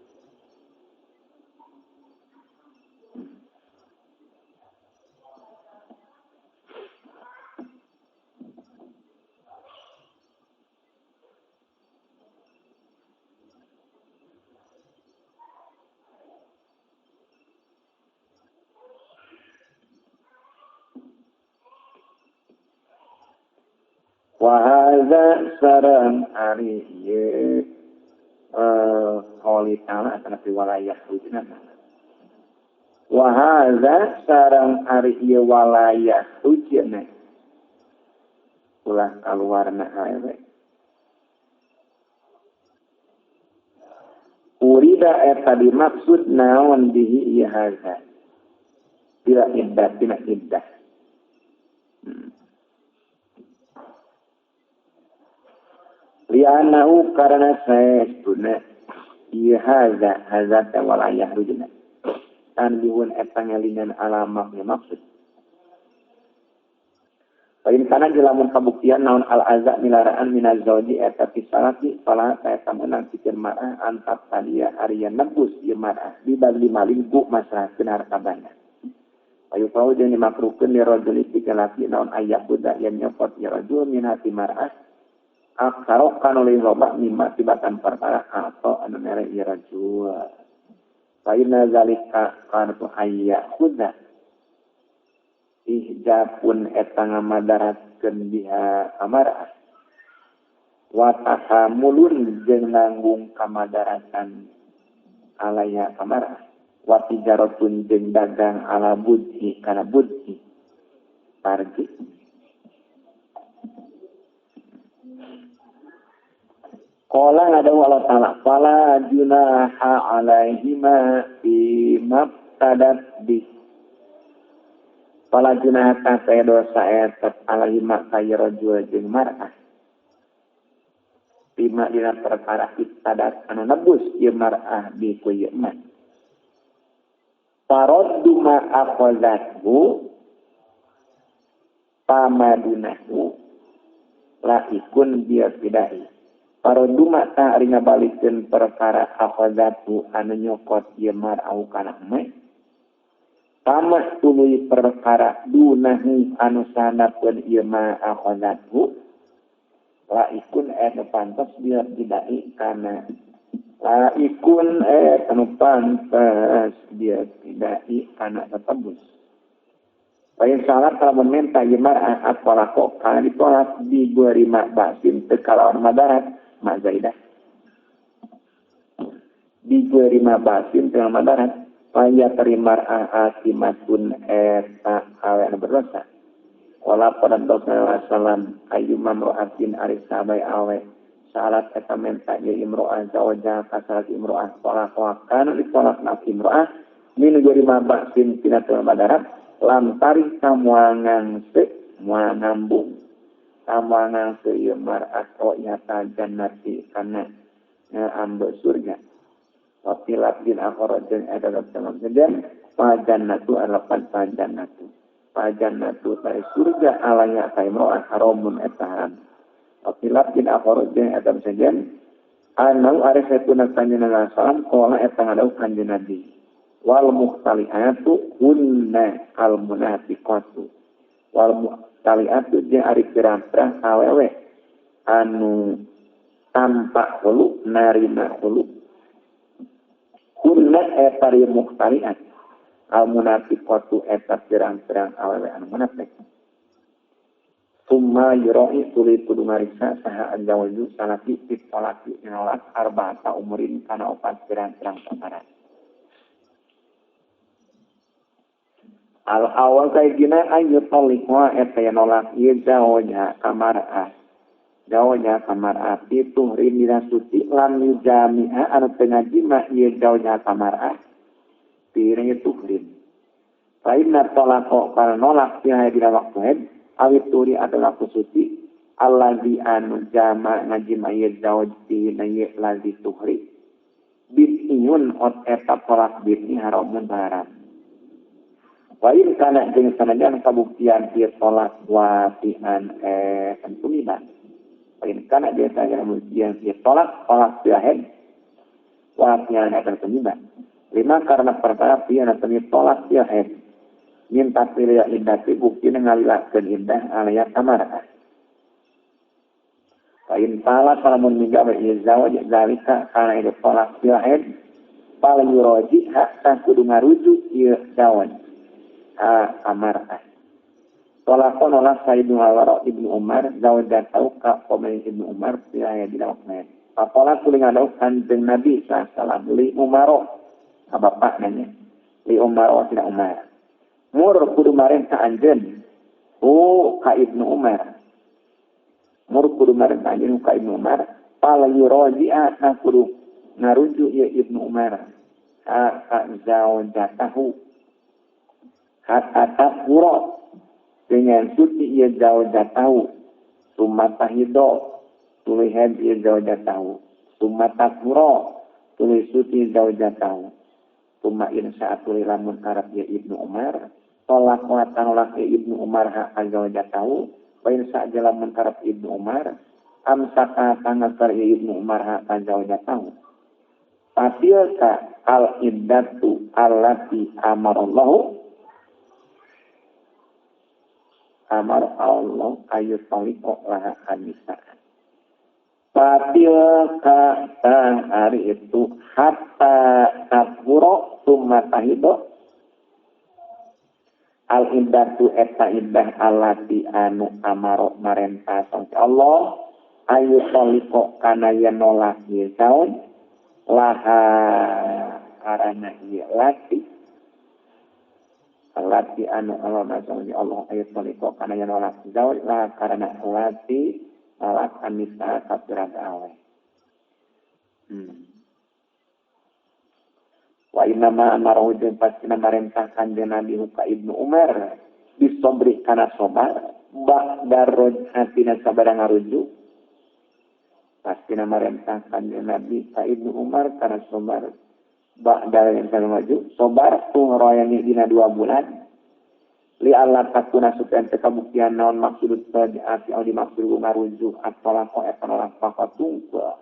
wa hadza sarang ari ieu qouli ta'ala atanapi walayah hujna wa hadza sarang ari ieu walayah hujna ulah kaluarna awewe urida eta dimaksud naon bihi ieu hadza bila iddah tina iddah li'annahu karena saestuna ieu hadza hadza ta walayah rujna tanbihun eta ngelingan alamak maksud Pain kana lamun kabuktian naon al azza milaraan minaz zauji eta pisalaki fala eta meunang pikeun mar'ah antap tadia ari nebus ieu mar'ah dibagi maling ku masrahkeun harta banda. Ayu pau jeung dimakruhkeun li rajuli pikeun laki naon ayyahuda yen nyopot ieu rajul min hati mar'ah akaro kanu leuwih loba mimma tibatan perkara atau anu mere ieu rajul. Fa inna zalika kana tu ayyahuda ihjapun eta ngamadaratkeun biha amarah wa tahamulun jeung nanggung kamadaratan alaya amarah wa tijaratun jeung dagang ala budhi kana budhi tarji. Qala ngadawu Allah Ta'ala fala junaha alaihima fi mabtadat bi fala junaha ta dosa eta alaihima ka rajul jeung mar'ah bima dina perkara ibtadat anu nebus ieu mar'ah bi ku ieu mah faraddu ma akhazathu pamadunahu la ikun biar bidai faraddu ma ta ari ngabalikeun perkara akhazathu anu nyokot ieu mar'ah kana mah tamas tuluy perkara dunahu anu sanapeun ieu ma akhazathu la ikun eta pantas biar didai kana la ikun anu pantas biar didai kana tetebus. Lain salat lamun menta ieu mar'ah atolako kana ditolak diberi mak basin teu kalawan madarat mak zaidah diberi mak basin teu madarat paya terima asimatun eta awe anu berdosa. Wala pada salam ayyuma imro'atin ari sabai awe salat eta menta ye imro'ah zawaja ka salat imro'ah tolak kana ditolak na imro'ah min gori mabaksin tina teu madarat lam tarih kamuangang se moal ngambung kamuangang se ieu mar'ah ro'yata jannati kana ambe surga. Wafilat bin akhor jeung eta dalam sejen pajannatu alapan pajannatu pajannatu ta surga alaya ta imro'ah haramun eta haram. Wafilat bin akhor jeung eta sejen anau arifetuna kanjeng salam qala eta ngadau kanjeng Nabi wal muhtaliatu hunna al munafiqatu wal muhtaliatu jeung ari pirang-pirang awewe anu tampak hulu narima hulu hunna eta ri muhtaliat al munafiqatu eta pirang-pirang awewe anu munafik. Summa yura'i tuluy kudu ngariksa saha anjawaju salaki pitolaki nolak arba'ata umurin kana opat pirang-pirang perkara. Al awal kaygina ayu taliqwa eta nolak ieu zawja kamar'ah zawja kamar'ah pituhrin dina suci lam yujami'a anu teu ngajima ieu zawja kamar'ah piring tuhrin. Fa inna talaqa kana nolak fiha dina waktu haid awit turi adalah suci allazi anu jama ngajima ieu zawji na ieu lazi tuhri bid'iyun ot eta tolak bid'i haramun haram. Wa in kana jeung sanajan kabuktian ieu tolak wasian tumiban. Wa in kana jeung sanajan kabuktian ieu tolak tolak haid wasian eta tumiban. Lima karena perkara pieu temi tolak ieu haid minta pilih indah bukti ngalilakeun indah alaya kamarah. Fa in tala lamun mingga wa ieu zawaj zalika kana ieu tolak ieu haid fal yuraji hatta kudu ngarujuk ieu zawaj amarah. Tolakon oleh Sayyidina Alwara Ibnu Umar zawjatau ka pemain Ibnu Umar pilaya dina waktu. Papola kuling ngadau kanjeng Nabi sallallahu li Umaro ka bapak nanya. Li Umaro tina Umar. Mur kudu mareng ka anjeun u ka Ibnu Umar. Mur kudu mareng ka anjeun ka Ibnu Umar fal yuraji'a na kudu ngarujuk ieu Ibnu Umar ka zawjatahu hatta tahura dengan suci ia zawjatahu summa tahido tuluy haid ia zawjatahu summa tahura tuluy suci zawjatahu summa in sa'atul lamun karep ya Ibnu Umar tolak wa tanolak ya Ibnu Umar ha zawjatahu Bain sa'jala munkarab Ibnu Umar amsaka tangasar Ibnu Umar haka zaujatahu. Fatilka al-iddatu allati amarallahu amar Allah ayu taliqo laha anisa. Fatilka hari itu hatta tafuro summa tahido al-iddatu eta iddah allati anu amaro marentah Allah ayu taliqo kana yen nolak ieu zauj laha karana ieu lati lati anu Allah masanya Allah ayu taliqo kana yen nolak zauj laha karana lati nolak anisa kapiran awe. Wa inama amarahu jeung pastina marentah kanjeng Nabi ka Ibnu Umar disobri kana sobar ba'da raj'atina sabada ngarujuk. Pastina marentah kanjeng Nabi ka Ibnu Umar kana sobar ba'da yang maju sobar tungroyani dina 2 bulan li alla takuna supaya teu kabuktian naon maksud raj'ati au dimaksud ngarujuk atolaqo eta nolak faqatungka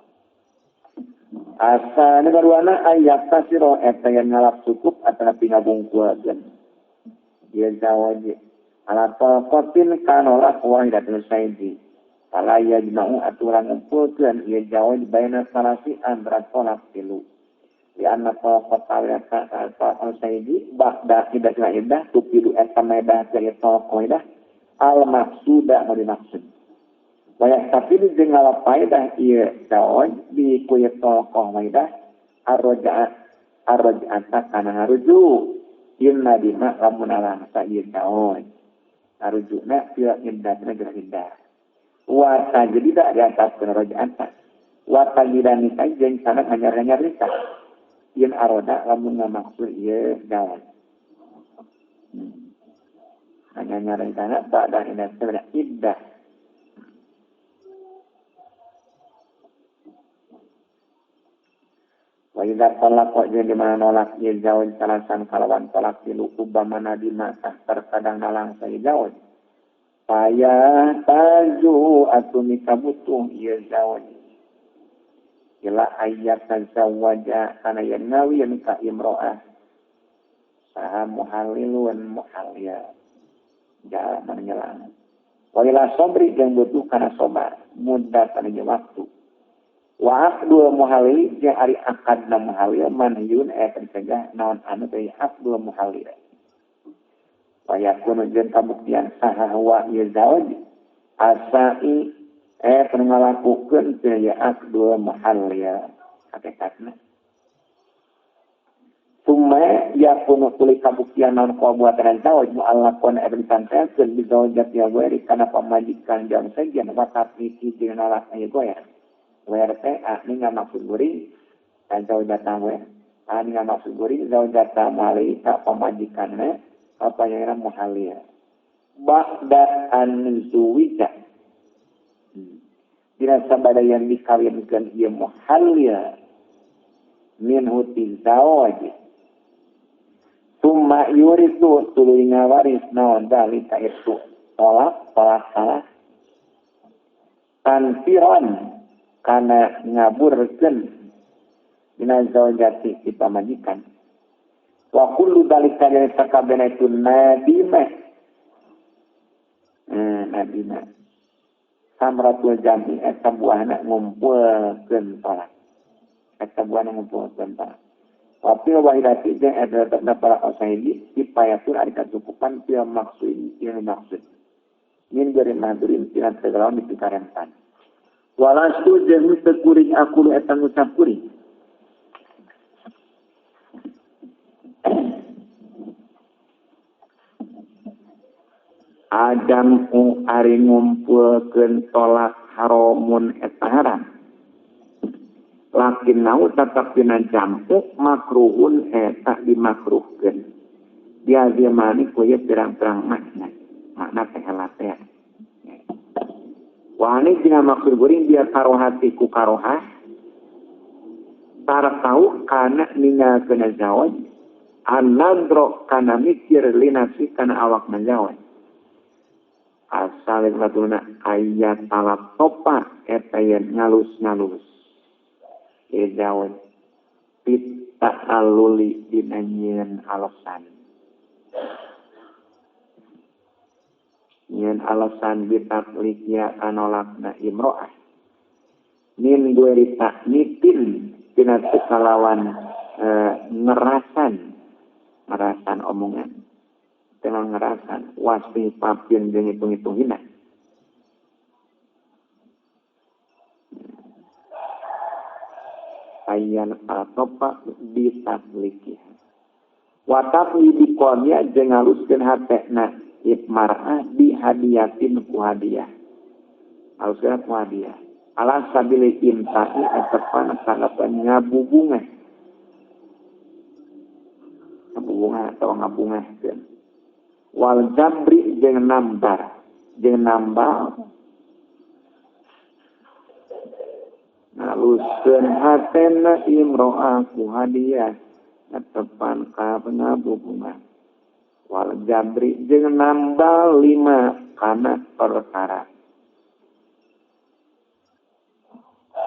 asa negaruana ayat tasiro eta yang ngalap cukup atau ngabungkuakeun ieu zawaji ala talaqatin kanolak wahidatun saidi fala yajma'u aturan ngumpulkeun ieu zawaj baina salasi antara tolak tilu li anna talaqat awiyata talaqat saidi ba'da iddah iddah tupidu eta medah dari talaq iddah al maksuda nu dimaksud. Wayak tapi jeung ngalap faedah ieu zawaj di ku ieu talaqah waidah arroja'ata kana ngarujuk inna dima lamun alangsa ieu zawaj ngarujukna fil iddahna geus iddah wa tajdida di atas kana roja'ata wa tajida nikah jeung sana anyar-anyar nikah yen aroda lamun ngamaksud ieu zawaj anyar-anyar nikahna ba'da iddah iddah. Wa idza talaqa jeung di mana nolak ieu zawaj salasan kalawan tolak tilu ubamana di mata terkadang nalangsa ieu zawaj paya tazu atuh mikabutuh ieu zawaj ila ayyat tazawaja kana yen ngawin ka imro'ah saha muhalilun muhalil jalan nyelang wa ila sabri jeung butuh kana sabar muddatan jeung waktu. Wa aqdul muhalil jeung ari akadna muhalil manhyun eta dicegah naon anu teh aqdul muhalil. Wa yakunu jeung kabuktian saha wa ieu zawaj asai eta ngalakukeun teh ya aqdul muhalil hakikatna. Summa yakunu tuluy kabuktian naon kabuatan zawaj muallaqon eta ditantelkeun bi zawjati ya ghairi kana pamajikan jang sejen wa tafiki jeung nolak ieu goyah. WRT ini nggak maksud guring dan zaujata we ini nggak maksud guring zaujata mali tak pemajikannya apa yang muhalia ba'da an zuwija dina sabada yang dikawinkeun ieu muhalia minhu tizawaj summa yurisu tuluy ngawaris naon dalika itu tolak tolak salah tanfiron kana ngaburkeun dina zaujati ti pamajikan wa kullu dalika jeung sakabehna itu nadimah nadimah samratul jami eta buahna ngumpulkeun tolak eta buahna ngumpulkeun tolak wa fil wahidati jeung eta tetepna para qasaidi kifayatun ari kacukupan fil maksud ieu maksud min dari mahdurin tina segala dipikarentan walastu jeung teu kuring aku eta ngucap kuring adam u ari ngumpulkeun tolak haramun eta haram lakin nau tetep dina jampu makruhun eta dimakruhkeun dia mani ku ieu pirang-pirang makna makna teh teh. Wani dina maksud guring dia karohati ku karohah tarakau kana ninggalkeun zawaj an-nadro kana mikir linafsi kana awak zawaj. Asal satuna aya talatopa eta yen ngalus-ngalus ieu pit ta'aluli dina nyieun alasan. Nyieun alasan bitaklikia kanolakna imro'ah. Min gueri taknitin tina kalawan ngerasan omongan. Dengan ngerasan wasi papin jeung hitung-hitung hina. Ayan atopa bitaklikiha. Watafli biqamia jeung ngaluskeun hatena mar'ah bi hadiyatin ku hadiah. Haluskeun ku hadiah. Ala sabili imta'i atapan kalapan ngabubungah. Ngabubungah atau ngabungahkeun. Wal jabri jeung nambar, jeung nambal. Ngaluskeun hatena imro'ah ku hadiah netepan ka ngabubungah. Wal jabri jeung nambal lima kana perkara.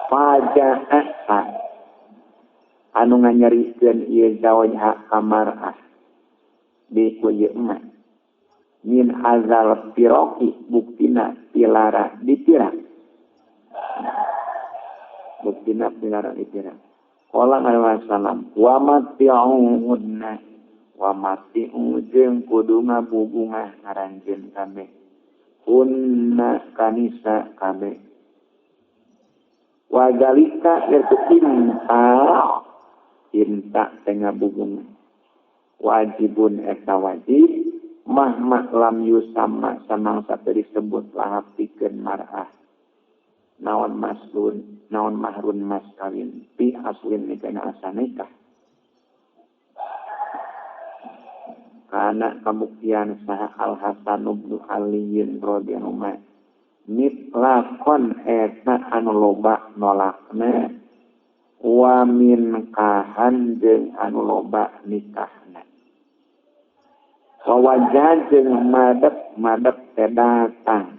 Faja'a anu nganyerikeun ieu zawajha ka mar'ah bi ku ieu emak min azal firoki buktina pilara dipirak. Buktina pilara dipirak. Qala alaihi wasallam wa mati'unna wa mati'u jeung kudu ngabubungah ngaranjeun kabeh hunna kanisa kabeh. Wa zalika yaitu inta tengah bubungah wajibun eta wajib mahma lam yusama samangsa teu disebut lahap pikeun mar'ah naon maslun naon mahrun mas kawin pi aslin nikana asa nikah kana kabuktian saha Al Hasan bin Ali radhiyallahu anhu mitlaqon eta anu loba nolakna wa min kahan jeung anu loba nikahna wa wajah jeung madep teh datang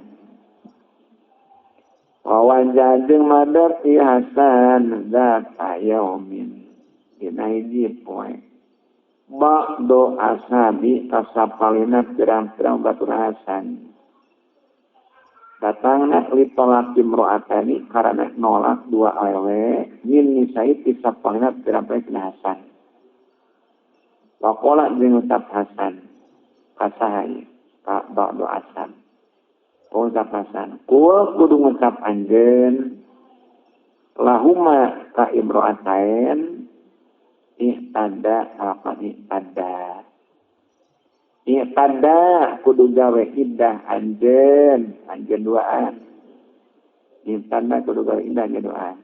wa wajah jeung madep ieu Hasan zata yaumin dina hiji poe ba'do ashabi kasapalina pirang-pirang batur Hasan datangna li tolak imro'atani karena nolak dua awewe min nisa'i tisapalina pirang-pirang Hasan waqala jeung ucap Hasan kasaha ieu ka ba'do ashab ucap Hasan kul kudu ngucap anjeun lahuma ka imro'atain ihtada apa ihtada ihtada kudu gawe iddah anjeun anjeun duaan ihtada kudu gawe iddah anjeun duaan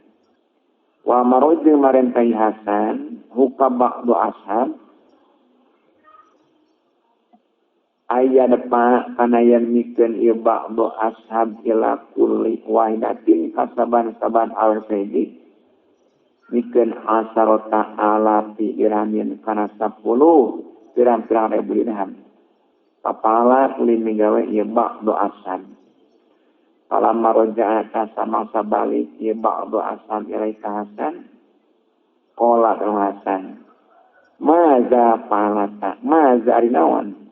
wa maruj marentai Hasan huka ba'du ashab aya depa kana yen mikeun ieu ba'du ashab ila kulli wahidatin kasaban-saban al-sayyid mikeun asarota alafi dirhamin kana 10 pirang-pirang ribu dirham kapala tuli migawe ieu ba'du ashab falamma raja'a samangsa balik ieu ba'du ashab ilaika Hasan qala Hasan maza palata maza ari naon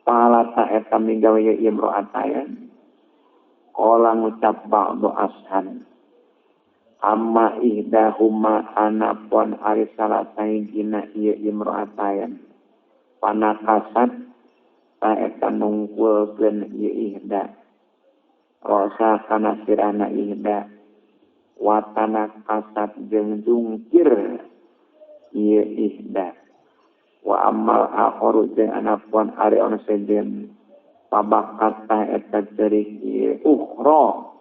palata eta migawe ieu imro'atayan qala ngucap ba'du ashab amma ihdahuma anapun ari salah sahijina ieu imro'atayan panakasat ta eta nungkulkeun ieu ihda rosa kana sirana ihda watana kasat jeung jungkir ieu ihda wa amal akharu jeung anapun ari anu sejen pabakat ta eta ceurik ieu ukhra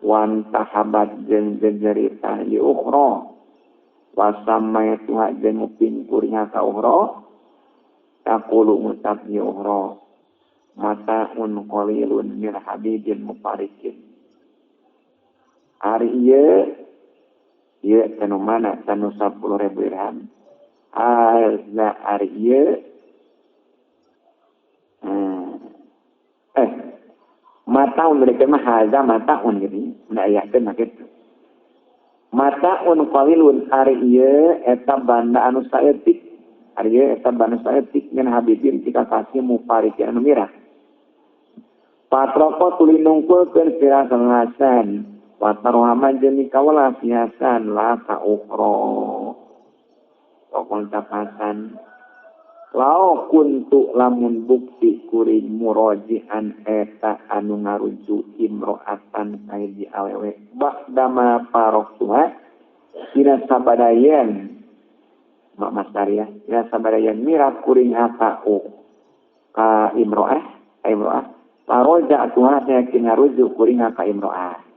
wan tahabat jeung jejerita ieu ukhra wasamai tuha jeung nguping kuring ka ukhra taqulu ngucap ieu ukhra mataun qalilun min habibin mufarikin ari ieu ieu tanu mana tanu 10.000 dirham azza ari ieu Mataun mereka mah haza mataun gitu. Mun ayakeun mah kitu. Mataun qalilun ari ieu eta banda anu saeutik. Ari ieu eta banda saeutik min habibin ti kakasih mufariki anu mirah. Patroko tuluy nungkulkeun sira Hasan. Watarohama jeung kawelas Hasan la ka ukhra. Pokon Hasan. Lao kuntu lamun bukti kuring murojian eta anu ngarujuk imro'atan kaiji awewe ba'dama paroktuha dina sabadayan mak masaria dina sabadayan mirat kuring haka ka imro'ah ka imro'ah paroja'tuha yakin ngarujuk kuring ka imro'ah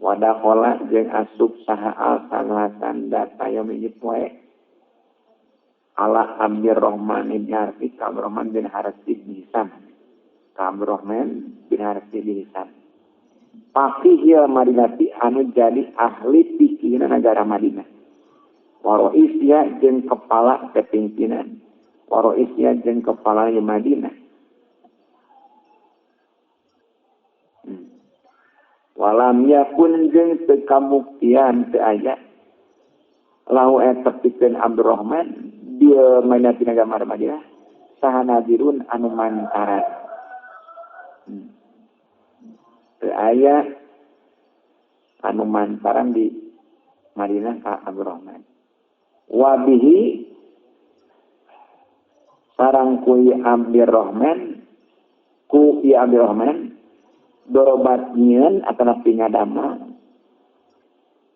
wadakhola jeung asup saha al-sanatan data yomi poe ala Abdurrahman bin Harsi Abdurrahman bin Harsi bin Hisam Abdurrahman bin Harsi bin Hisam faqihil Madinati anu jadi ahli fikihna negara Madinah waroisya jeung kepala kepimpinan waroisya jeung kepala Madinah walam yakun jeung teu kamuktian teu aya lahu eta pikeun Abdurrahman dia Madinah negara Madinah saha nadirun anu mantaran teu aya anu mantaran di Madinah ka Abdurrahman wabihi sarang kui Abdurrahman ku ieu Abdurrahman dorobat nyieun atanapi ngadamel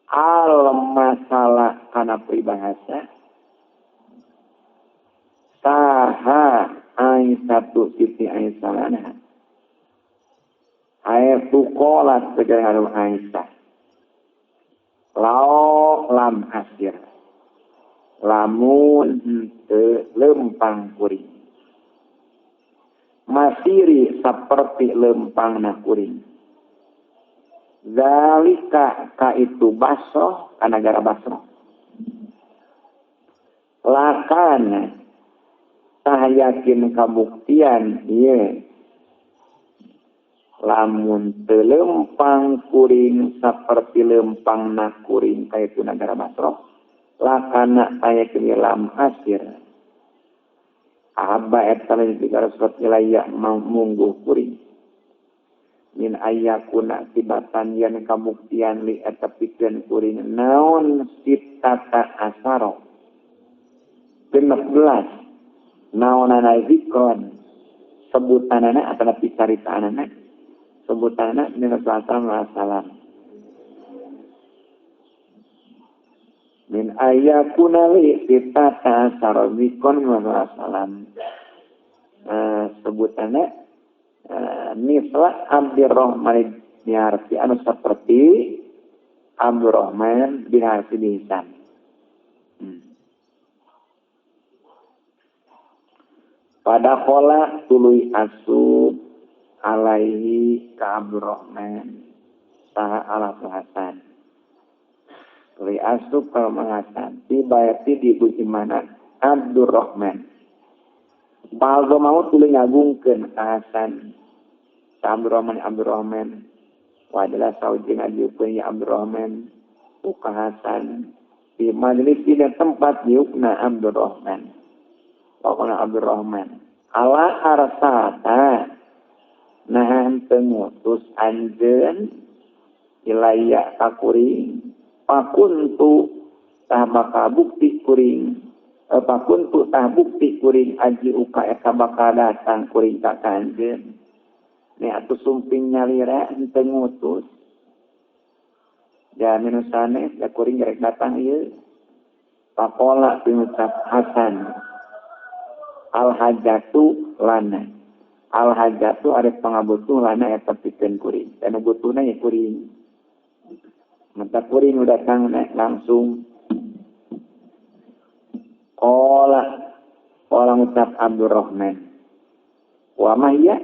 al masalah kana peribahasa saha Aisyatu Siti Aisyah lana ayatu qolat segala Aisyah lao lam asir lamun henteu lempang kuring masiri seperti lempangna kuring zalika ka itu Basroh ka nagara Basroh lakana tah yakin kabuktian ieu lamun teu lempang kuring saperti lempangna kuring ka itu nagara Basroh lakana tah yakin lam asir Abba eta lain surat wilayah mungguh kuring min ayakuna tibatan yen kabuktian li eta pikeun kuring naon sitata asaro 16 naonana zikron sebutanana atanapi caritaanana sebutanana min Rasulullah sallam min ayakuna li sitata asaro zikron min Rasulullah sallam sebutannya misla Abdurrahman bin Harsi anu seperti Abdurrahman bin Harsi bin Hisam. Pada kola tuluy asup alaihi ka Abdurrahman saha ala Hasan. Tuluy asup ka Hasan dibayati di mana Abdurrahman. Paldo mau tuluy ngagungkeun ka Hasan. Ka Abdurrahman Abdurrahman. Wadalah saujeng ngajieukeun ya Abdurrahman ka Hasan. Di majelis dina tempat diukna Abdurrahman. Pokona Abdurrahman ala arsata nah henteu ngutus anjeun ilaya ka kuring pakuntu tah bakal bukti kuring pakuntu tah bukti kuring aji uka eta bakal datang kuring ka anjeun nih atuh sumping nyalira henteu ngutus jalmi nu sanes da kuring rek datang ieu pakola pinucap Hasan al hajatu lana al hajatu ari pangabutuh lana eta pikeun kuring dan butuhna ya kuring mata kuring nu datang langsung qala qala ngucap Abdurrahman wa ma hiya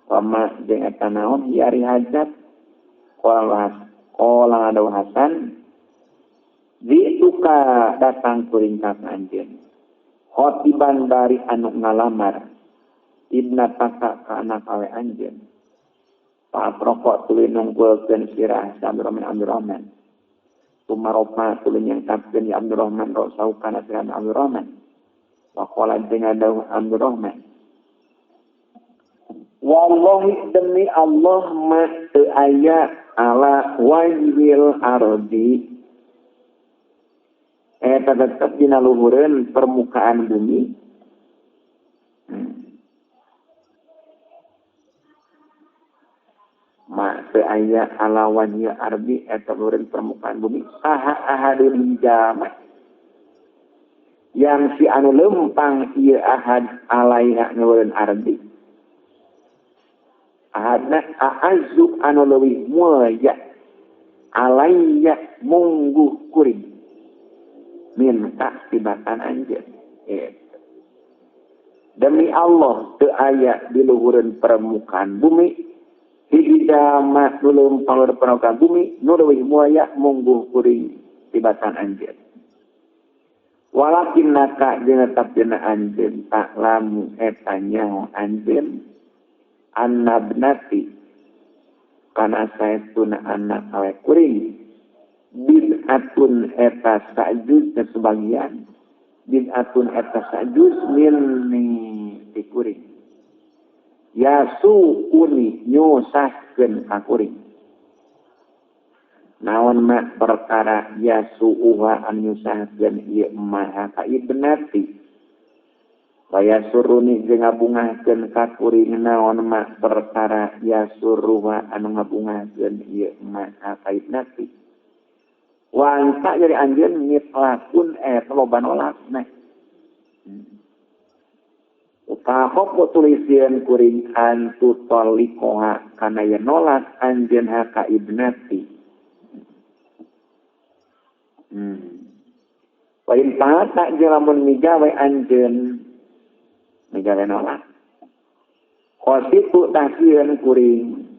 wa ma jeung eta naon hiya ari hajat qala qala ngadaw Hasan dituka datang kuring ka anjeun Khotiban bari anu ngalamar ibnataka ka anak awe anjeun. Pak rokok tuluy nungkulkeun sirah sa Abdurrahman Abdurrahman. Tumaropa tuluy nyangkatkeun ya Abdurrahman rosau kana sirah Abdurrahman. Wa qala jeung dawuh Abdurrahman. Wallahi demi Allah ma teu aya ala wajhil ardi eta tetep dina luhureun permukaan bumi. Ma teu aya ala wajhil ardi eta luhureun permukaan bumi saha ahadun jama yang si anu lempang ieu ahad alaiha luhureun ardi ahadna a'azzu anu leuwih mulya alaiya mungguh kuring minta tibatan anjeun. Demi Allah teu aya di luhureun permukaan bumi hiji jalma nu leumpang luhur permukaan bumi nu leuwih mulya mungguh kuring tibatan anjeun. Walakin naka jeung tetep dina anjeun taklamu eta nyaho anjeun annabnati kana saestuna anak awe kuring bid'atun eta sajuz sebagian bid'atun eta sajuz minni ti kuring yasuuni nyusahkeun ka kuring naon ma perkara yasuuha an nyusahkeun ieu maha ka ibnati Wayasuruni jeung ngabungahkeun ka kuring naon ma perkara yasuruha anu ngabungahkeun ieu ma ka ibnati. Wa anta jadi anjeun mitlakun eta loba nolak meh. Upahop tulisieun kuring antu tolikoha kana yen nolak anjeun ka ibnati. Wa in ta'ata jeung lamun migawe anjeun migawe nolak. Khositu tahsieun kuring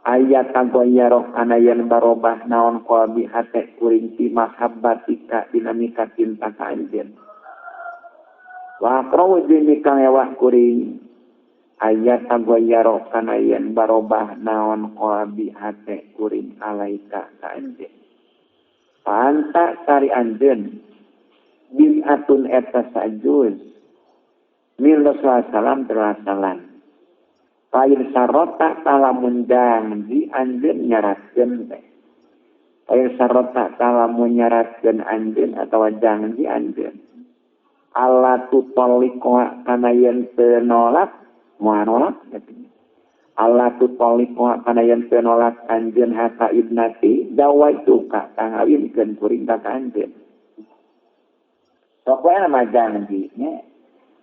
ayat tagoyaro kana yen barobah naon qalbi hate kuring ti mahabbatika dinamika cinta ka anjeun. Wa aqrawu jeung mikawah kuring ayat tagoyaro kana yen barobah naon qalbi hate kuring alaika ka anjeun. Panta sari anjeun bid'atun eta sajuz min Rasulullah salam terlasalan. Pain sarota talamun janji anjeun nyaratkeun teh. Pain sarota talamun nyaratkeun anjeun atawa janji anjeun. Alla tutaliqa kana yen teu nolak, moal nolak Alla tutaliqa kana yen teu nolak anjeun haka ibnati dawaitu ka kangawinkeun kuring ka anjeun. Sok wae mah janji nya.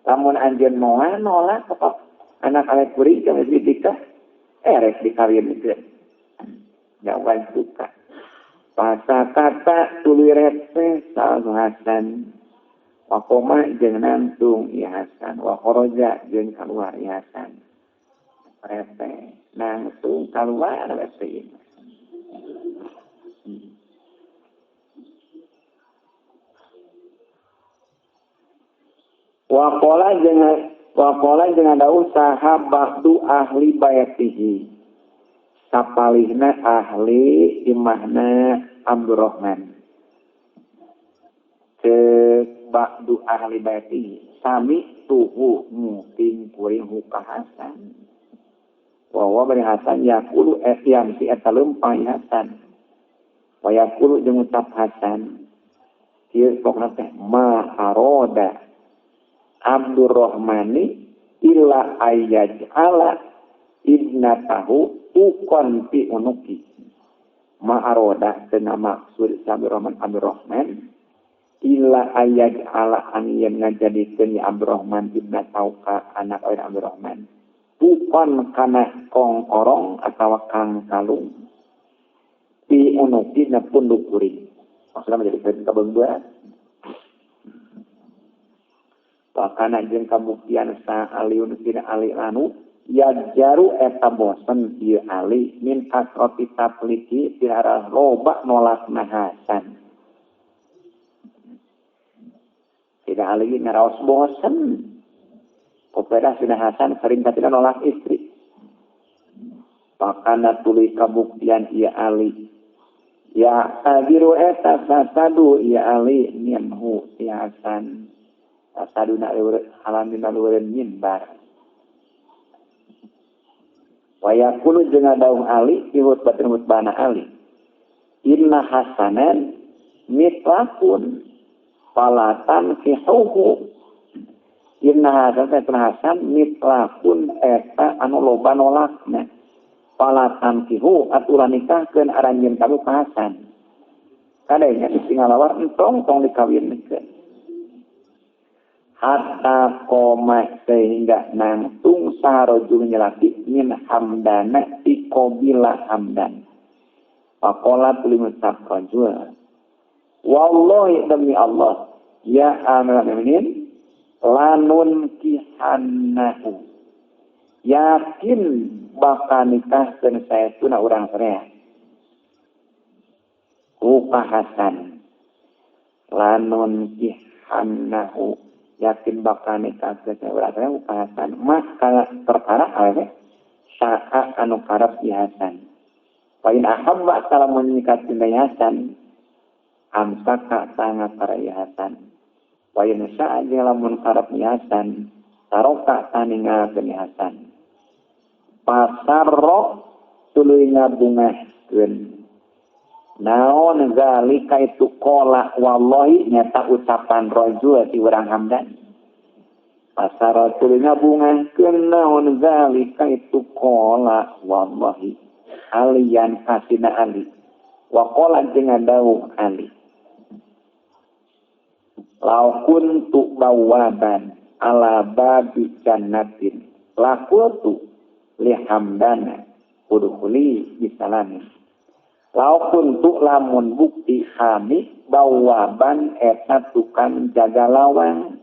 Lamun anjeun moal nolak kok anak awet kuring ka geus ditikah erek dikawinkeun. Jawan suka. Pasakata tuluy rese saha Hasan. Wa qoma jeung nangtung ieu Hasan, wa kharaja jeung kaluar ieu Hasan. Rese nangtung kaluar rese. Waqala jeung ada usaha ba'du ahli bayatihi. Sapalihna ahli imahna Abdurrahman. Ceuk ba'du ahli bayatihi sami tuhu nguping kuring ka Hasan. Wa wa bari Hasan yaqulu yang si eta leumpang Hasan. Wa yaqulu jeung ucap Hasan. Ieu pokna teh ma aroda Abdurrahmani illa ayyaj'ala ibnatahu ukon fi unuki. Ma'aroda tena maksud Abdurrahman Abdurrahman illa ayyaj'ala an yen ngajadikeun ya Abdurrahman ibnatahu ka anak awewe Abdurrahman ukon kana kongkorong atawa kang kalung fi unuki na punduk kuring. Maksudna menjadi kabeungbeut. Wakana jeung kabuktian sa aliun sina ali anu yajaru eta bosen ieu ali min kasrati tapliki tiara loba nolakna Hasan. Tidak Ali ngaraos bosen. Kopeda Sina Hasan sering katina nolak istri. Pakana tuluy kabuktian ieu Ali. Ya abiru eta fasadu ya Ali minhu ya Hasan. Fasaduna alamina leureun minbar. Wa yaqulu jeung daung Ali fi khutbatin khutbahna Ali. Inna hasanan mitlakun falatan fihuhu. Inna hasan eta hasan mitlakun eta anu loba nolakna. Falatan fihu atulah nikahkeun aranjeun kamu ka Hasan. Kadenya ditinggalawar entong tong dikawinkeun. Hatta koma sehingga nangtung saharojul nyelaki min hamdana ikobila hamdan. Pakola tuli ngucap rajul. Wallahi demi Allah ya amirul mukminin lanun kihannahu. Yakin bakal nikahkeun saestuna urang sadaya. Ku ka Hasan. Lanun kihannahu. Yakin bakal nikahkeun urang sadaya ku ka Hasan. Maka perkara awewe saa anu karep di Hasan. Fa in ahabba salamun nikahkeun Hasan amsaka sangat para Hasan. Wa in syaa jeung lamun karep Hasan taroka taninggalkeun Hasan. Pasarro tuluy ngabungahkeun. Naon zalika itu qala wallahi nyata ucapan rajul ti urang Hamdan. Pasarro tuluy ngabungahkeun naon zalika itu qala wallahi aliyan kasina Ali. Wa qala jeung dawuh Ali. Lau kuntu bawaban ala babi jannatin laqultu li hamdana udkhuli bisalamin. Lau kuntu lamun bukti kami bawaban eta tukang jaga lawang.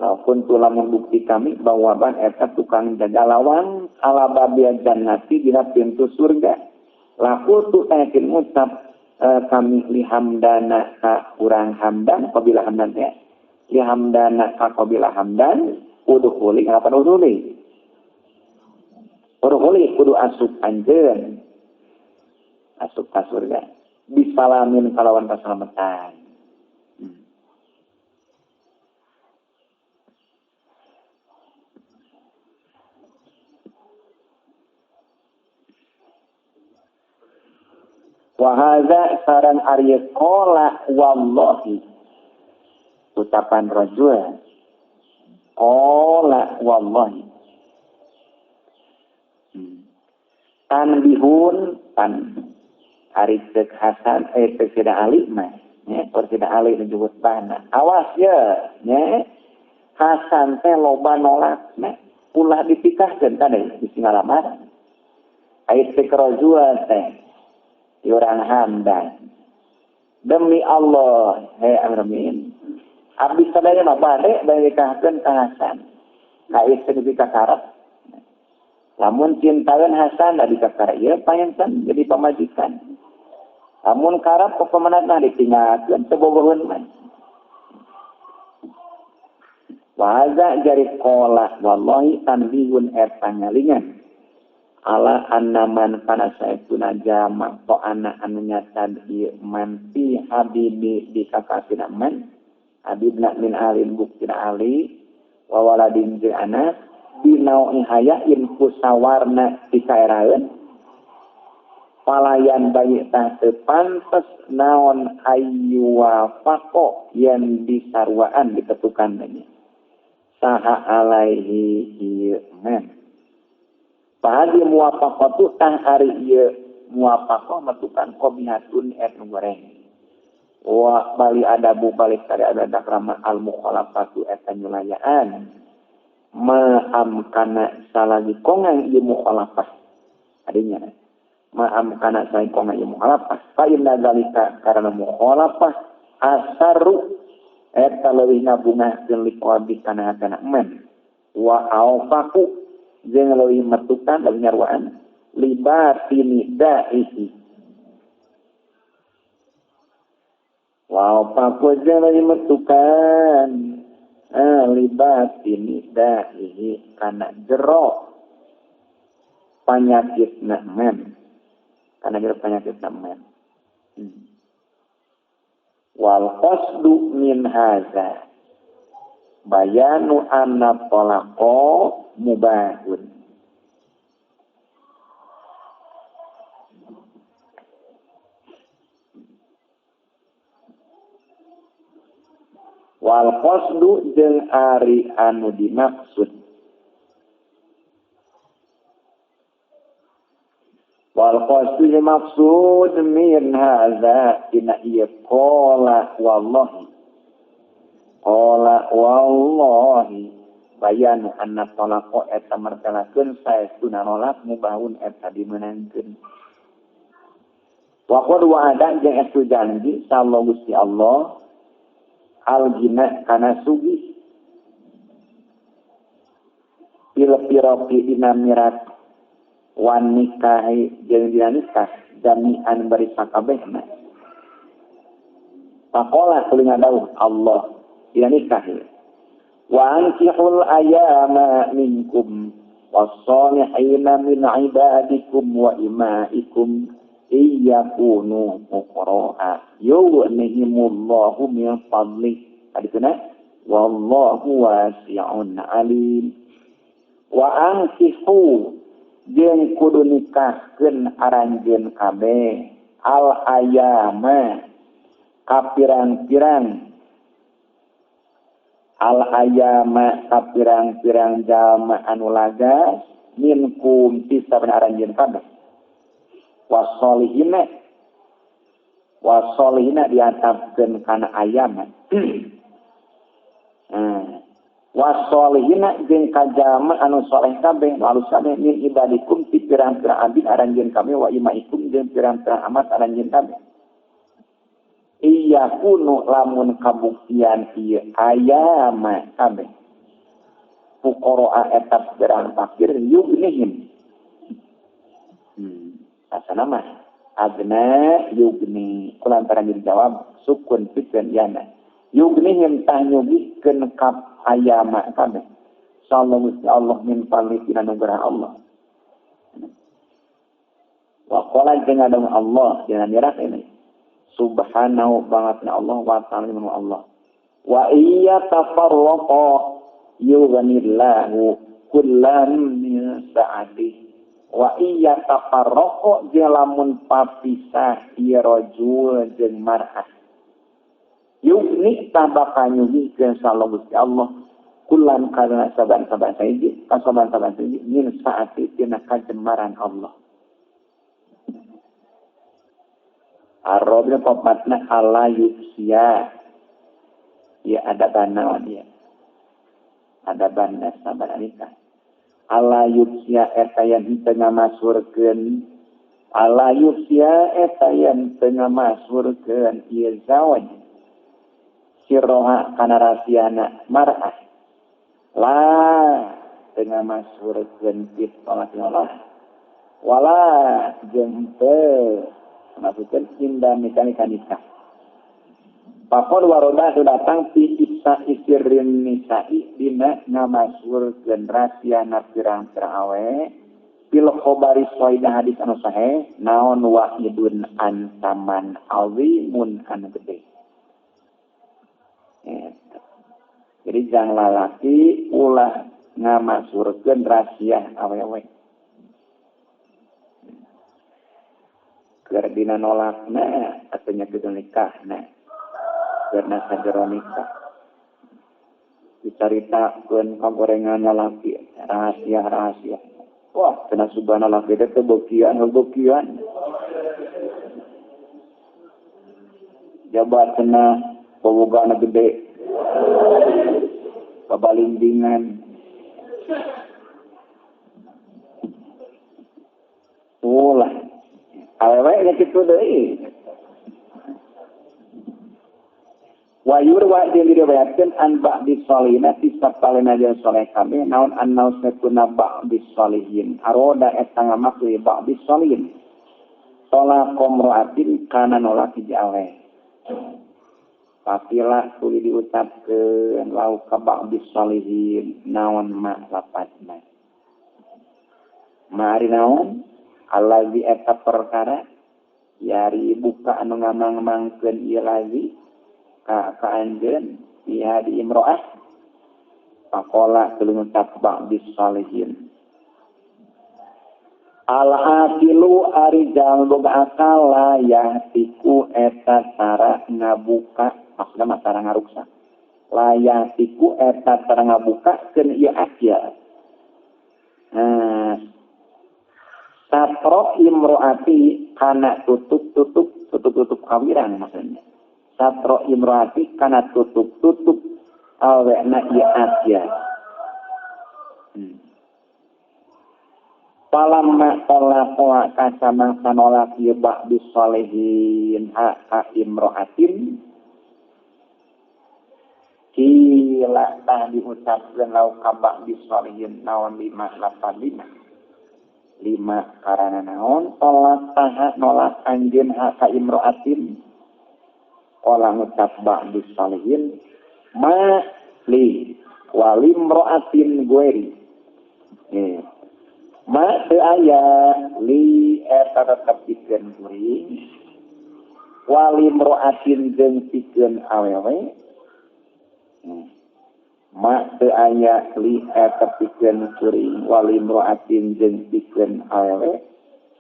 Lau kuntu lamun bukti kami bawaban eta tukang jaga lawang ala babi jannati dina pintu surga. Laqultu yakin ngucap kami lihamdana ka urang hamdan qabila hamdan teh lihamdana ka qabila hamdan udkhuli apa udkhuli udkhuli kudu asup anjeun asup ka surga bisalamin kalawan kasalamatan. Wa hadza sarang ari qala wallahi ucapan rajul qala wallahi tanbihun tan ari ceuk Hasan ceuk Sida Ali mah nya Sida Ali nyebut bana awas ye nya Hasan teh loba nolakna ulah dipikahkeun tadi bisi ngalamar ari ceuk rajul teh orang Hamdan demi Allah hei amin abdi sadaya mah bade bade nikahkeun ka Hasan ka istri ka karep lamun cintaeun Hasan da dikakara ieu payanten jadi pamajikan lamun karep pepemenatna ditinggalkeun teu bogoheun mah. Wa hadza jari qala wallahi tanbihun eta ngalingan ala annaman kana saestuna jama to ana anu nyata ieu man fi habibi di kakasina man habibna min alin buktina ali wa waladin jeung anak binau hayain kusawarna dikaeraeun palayan bayi tah teu pantes naon ayyuwafaqo yen disarwaan ditetukan nya saha alaihi ieu man. Pahadi muwafaqatu tah ari ieu muwafaqah metukan qobihatun et goreng. Wa bali adabu balik kari ada krama al mukhalafatu eta nyulayaan. Ma amkana salagi kongang ieu mukhalafah. Adinya ma amkana salagi kongang ieu mukhalafah. Fa inna zalika karena mukhalafah asaru eta leuwih ngabungahkeun liqabi kana hatana man. Wa aufaqu jeung leuwih metukan leuwih nyarwaan libatini da'ihi. Wa paku jeung metukan libatini dahihi kana jero penyakit men kana jero penyakit men. Wal qasdu min hadza bayanu anna talaqa mubahun. Wal qasdu jeung ari anu dimaksud. Wal qasdu maksud min hadza dina ieu qala wallahi. Qala wallahi bayanu anna talaqa eta martelakeun saestuna nolak mubahun eta dimeunangkeun. Wa qad wa'ada jeung estu janji sallallahu Gusti Allah al-gina kana sugih pil piropi dina mirat wan nikahi jeung dina nikah jami'an bari sakabehna. Faqala tuluy ngadawuh Allah dina nikah wa ankihul ayama minkum was-salihina min ibadikum wa imaikum iyakunu fuqara'a yughnihimullahu min fadlih. Hadisna wallahu wasi'un alim. Wa ankihu jeung kudu nikahkeun aranjeun kabeh al ayama kapirang-pirang al ayama kapirang-pirang jalma anu lagas minkum ti saben aranjeun kabeh. Wasolihina wasolihina diantapkeun kana ayama. Wasolihina jeung kajalma anu soleh kabeh alus kabeh min ibadikum ti pirang-pirang abdi aranjeun kabeh wa imaikum jeung pirang-pirang amat aranjeun kabeh. Iyakunu lamun kabuktian ieu ayama kabeh fuqara eta pirang fakir yughnihim. Asana mah agna yugni kulantaran dijawab sukun pikeun yana yughnihim tah nyugihkeun kap ayama kabeh sallallahu Allah min fadli tina nugraha Allah. Wa qala jeung adong Allah dina miras ini subhanahu bangatna Allah wa ta'ala Allah wa iya tafarraqa yughnillahu kullam min sa'atihi. Wa iya tafarraqo jeung lamun papisah ieu rajul jeung mar'ah yugni tabaka nyugihkeun sallallahu Gusti Allah kullan kana saban-saban saiji kasaban-saban saiji min saati tina kajemaran Allah. Arabna papatna ala yuksia ya ada bana dia ada bana saban nikah ala yuksia eta yang teu ngamasurkeun ala yuksia eta yang teu ngamasurkeun ieu zawaj sirroha kana rasiana mar'ah la teu ngamasurkeun fit Allah wala jeung teu ngamasurkeun inda nikah nikah. Pakon waroda datang fi isa isirin nisa'i dina ngamasurkeun rasiana pirang-pirang awe fil khabari sahih hadis anu sahih naon wahidun ancaman azimun anu gede. Jadi jangan lalaki ulah ngamasurkeun rahasia awewe. Keur dina nolakna atuh nya kitu nikahna. Karena sajero nikah dicaritakeun kagorengan lalaki rahasia-rahasia. Wah, cenah subhana laki teh beukian beukian. Jabat cenah bobogana gede. Babalindingan. Ulah. Awewe nya kitu deui. Wa yurwa jeung diriwayatkeun an ba'di sholihina ti sapalena jeung soleh kabeh naon annau sakuna ba'di sholihin aroda eta ngamaksud ba'di sholihin tolak qamra'atin kana nolak hiji awe. Papila tuluy diucapkeun lau ka ba'dis salihin naon ma lapatna. Mari naon allazi eta perkara yari buka anu ngamang-mangkeun ieu lazi ka anjeun iha di imro'ah. Pakola tuluy ngucap ba'dis salihin. Al-aqilu ari jalma boga akal la yahtiku eta tara ngabuka, maksudna mah tara ngaruksak. La yahtiku eta tara ngabukakeun ieu akil. Nah, satro imroati kana tutup-tutup, tutup-tutup kawirang maksudnya. Satro imroati kana tutup-tutup awena ieu akil. Palamma talaqa kasamang sanolak ieu ba'dus salihin ha ka imroatin kila tah diucapkeun lau ka ba'dus salihin naon 5 8 5 5 karana naon tolak tah nolak anjeun ha ka imroatin olah ngucap ba'dus salihin ma li walimroatin gueri. Ma teu aya li eta tetep pikeun kuring walimroatin jeung pikeun awewe. Ma teu aya li eta pikeun kuring walimroatin jeung pikeun awewe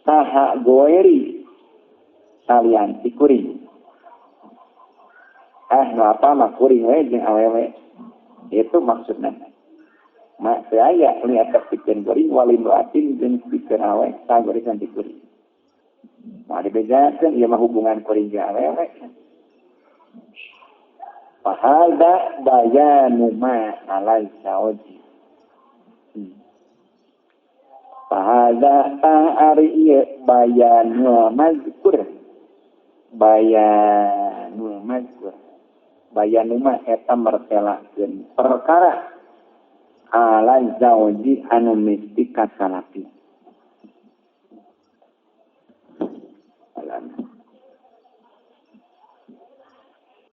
saha goeri salian ti kuring. Nu apa mah kuring we jeung awewe itu maksudna. Ma teu aya li eta pikeun kuring walimroatin jeung pikeun awewe saha goeri salian ti kuring. Mah dibejakeun ieu mah hubungan kuring jeung awewe. Fahada bayanu ma alal zawji. Fahada ta'ari ieu bayanu mazkur. Bayanu mazkur. Bayanu ma eta mertelakeun perkara ala zawji anu misti ka salaki.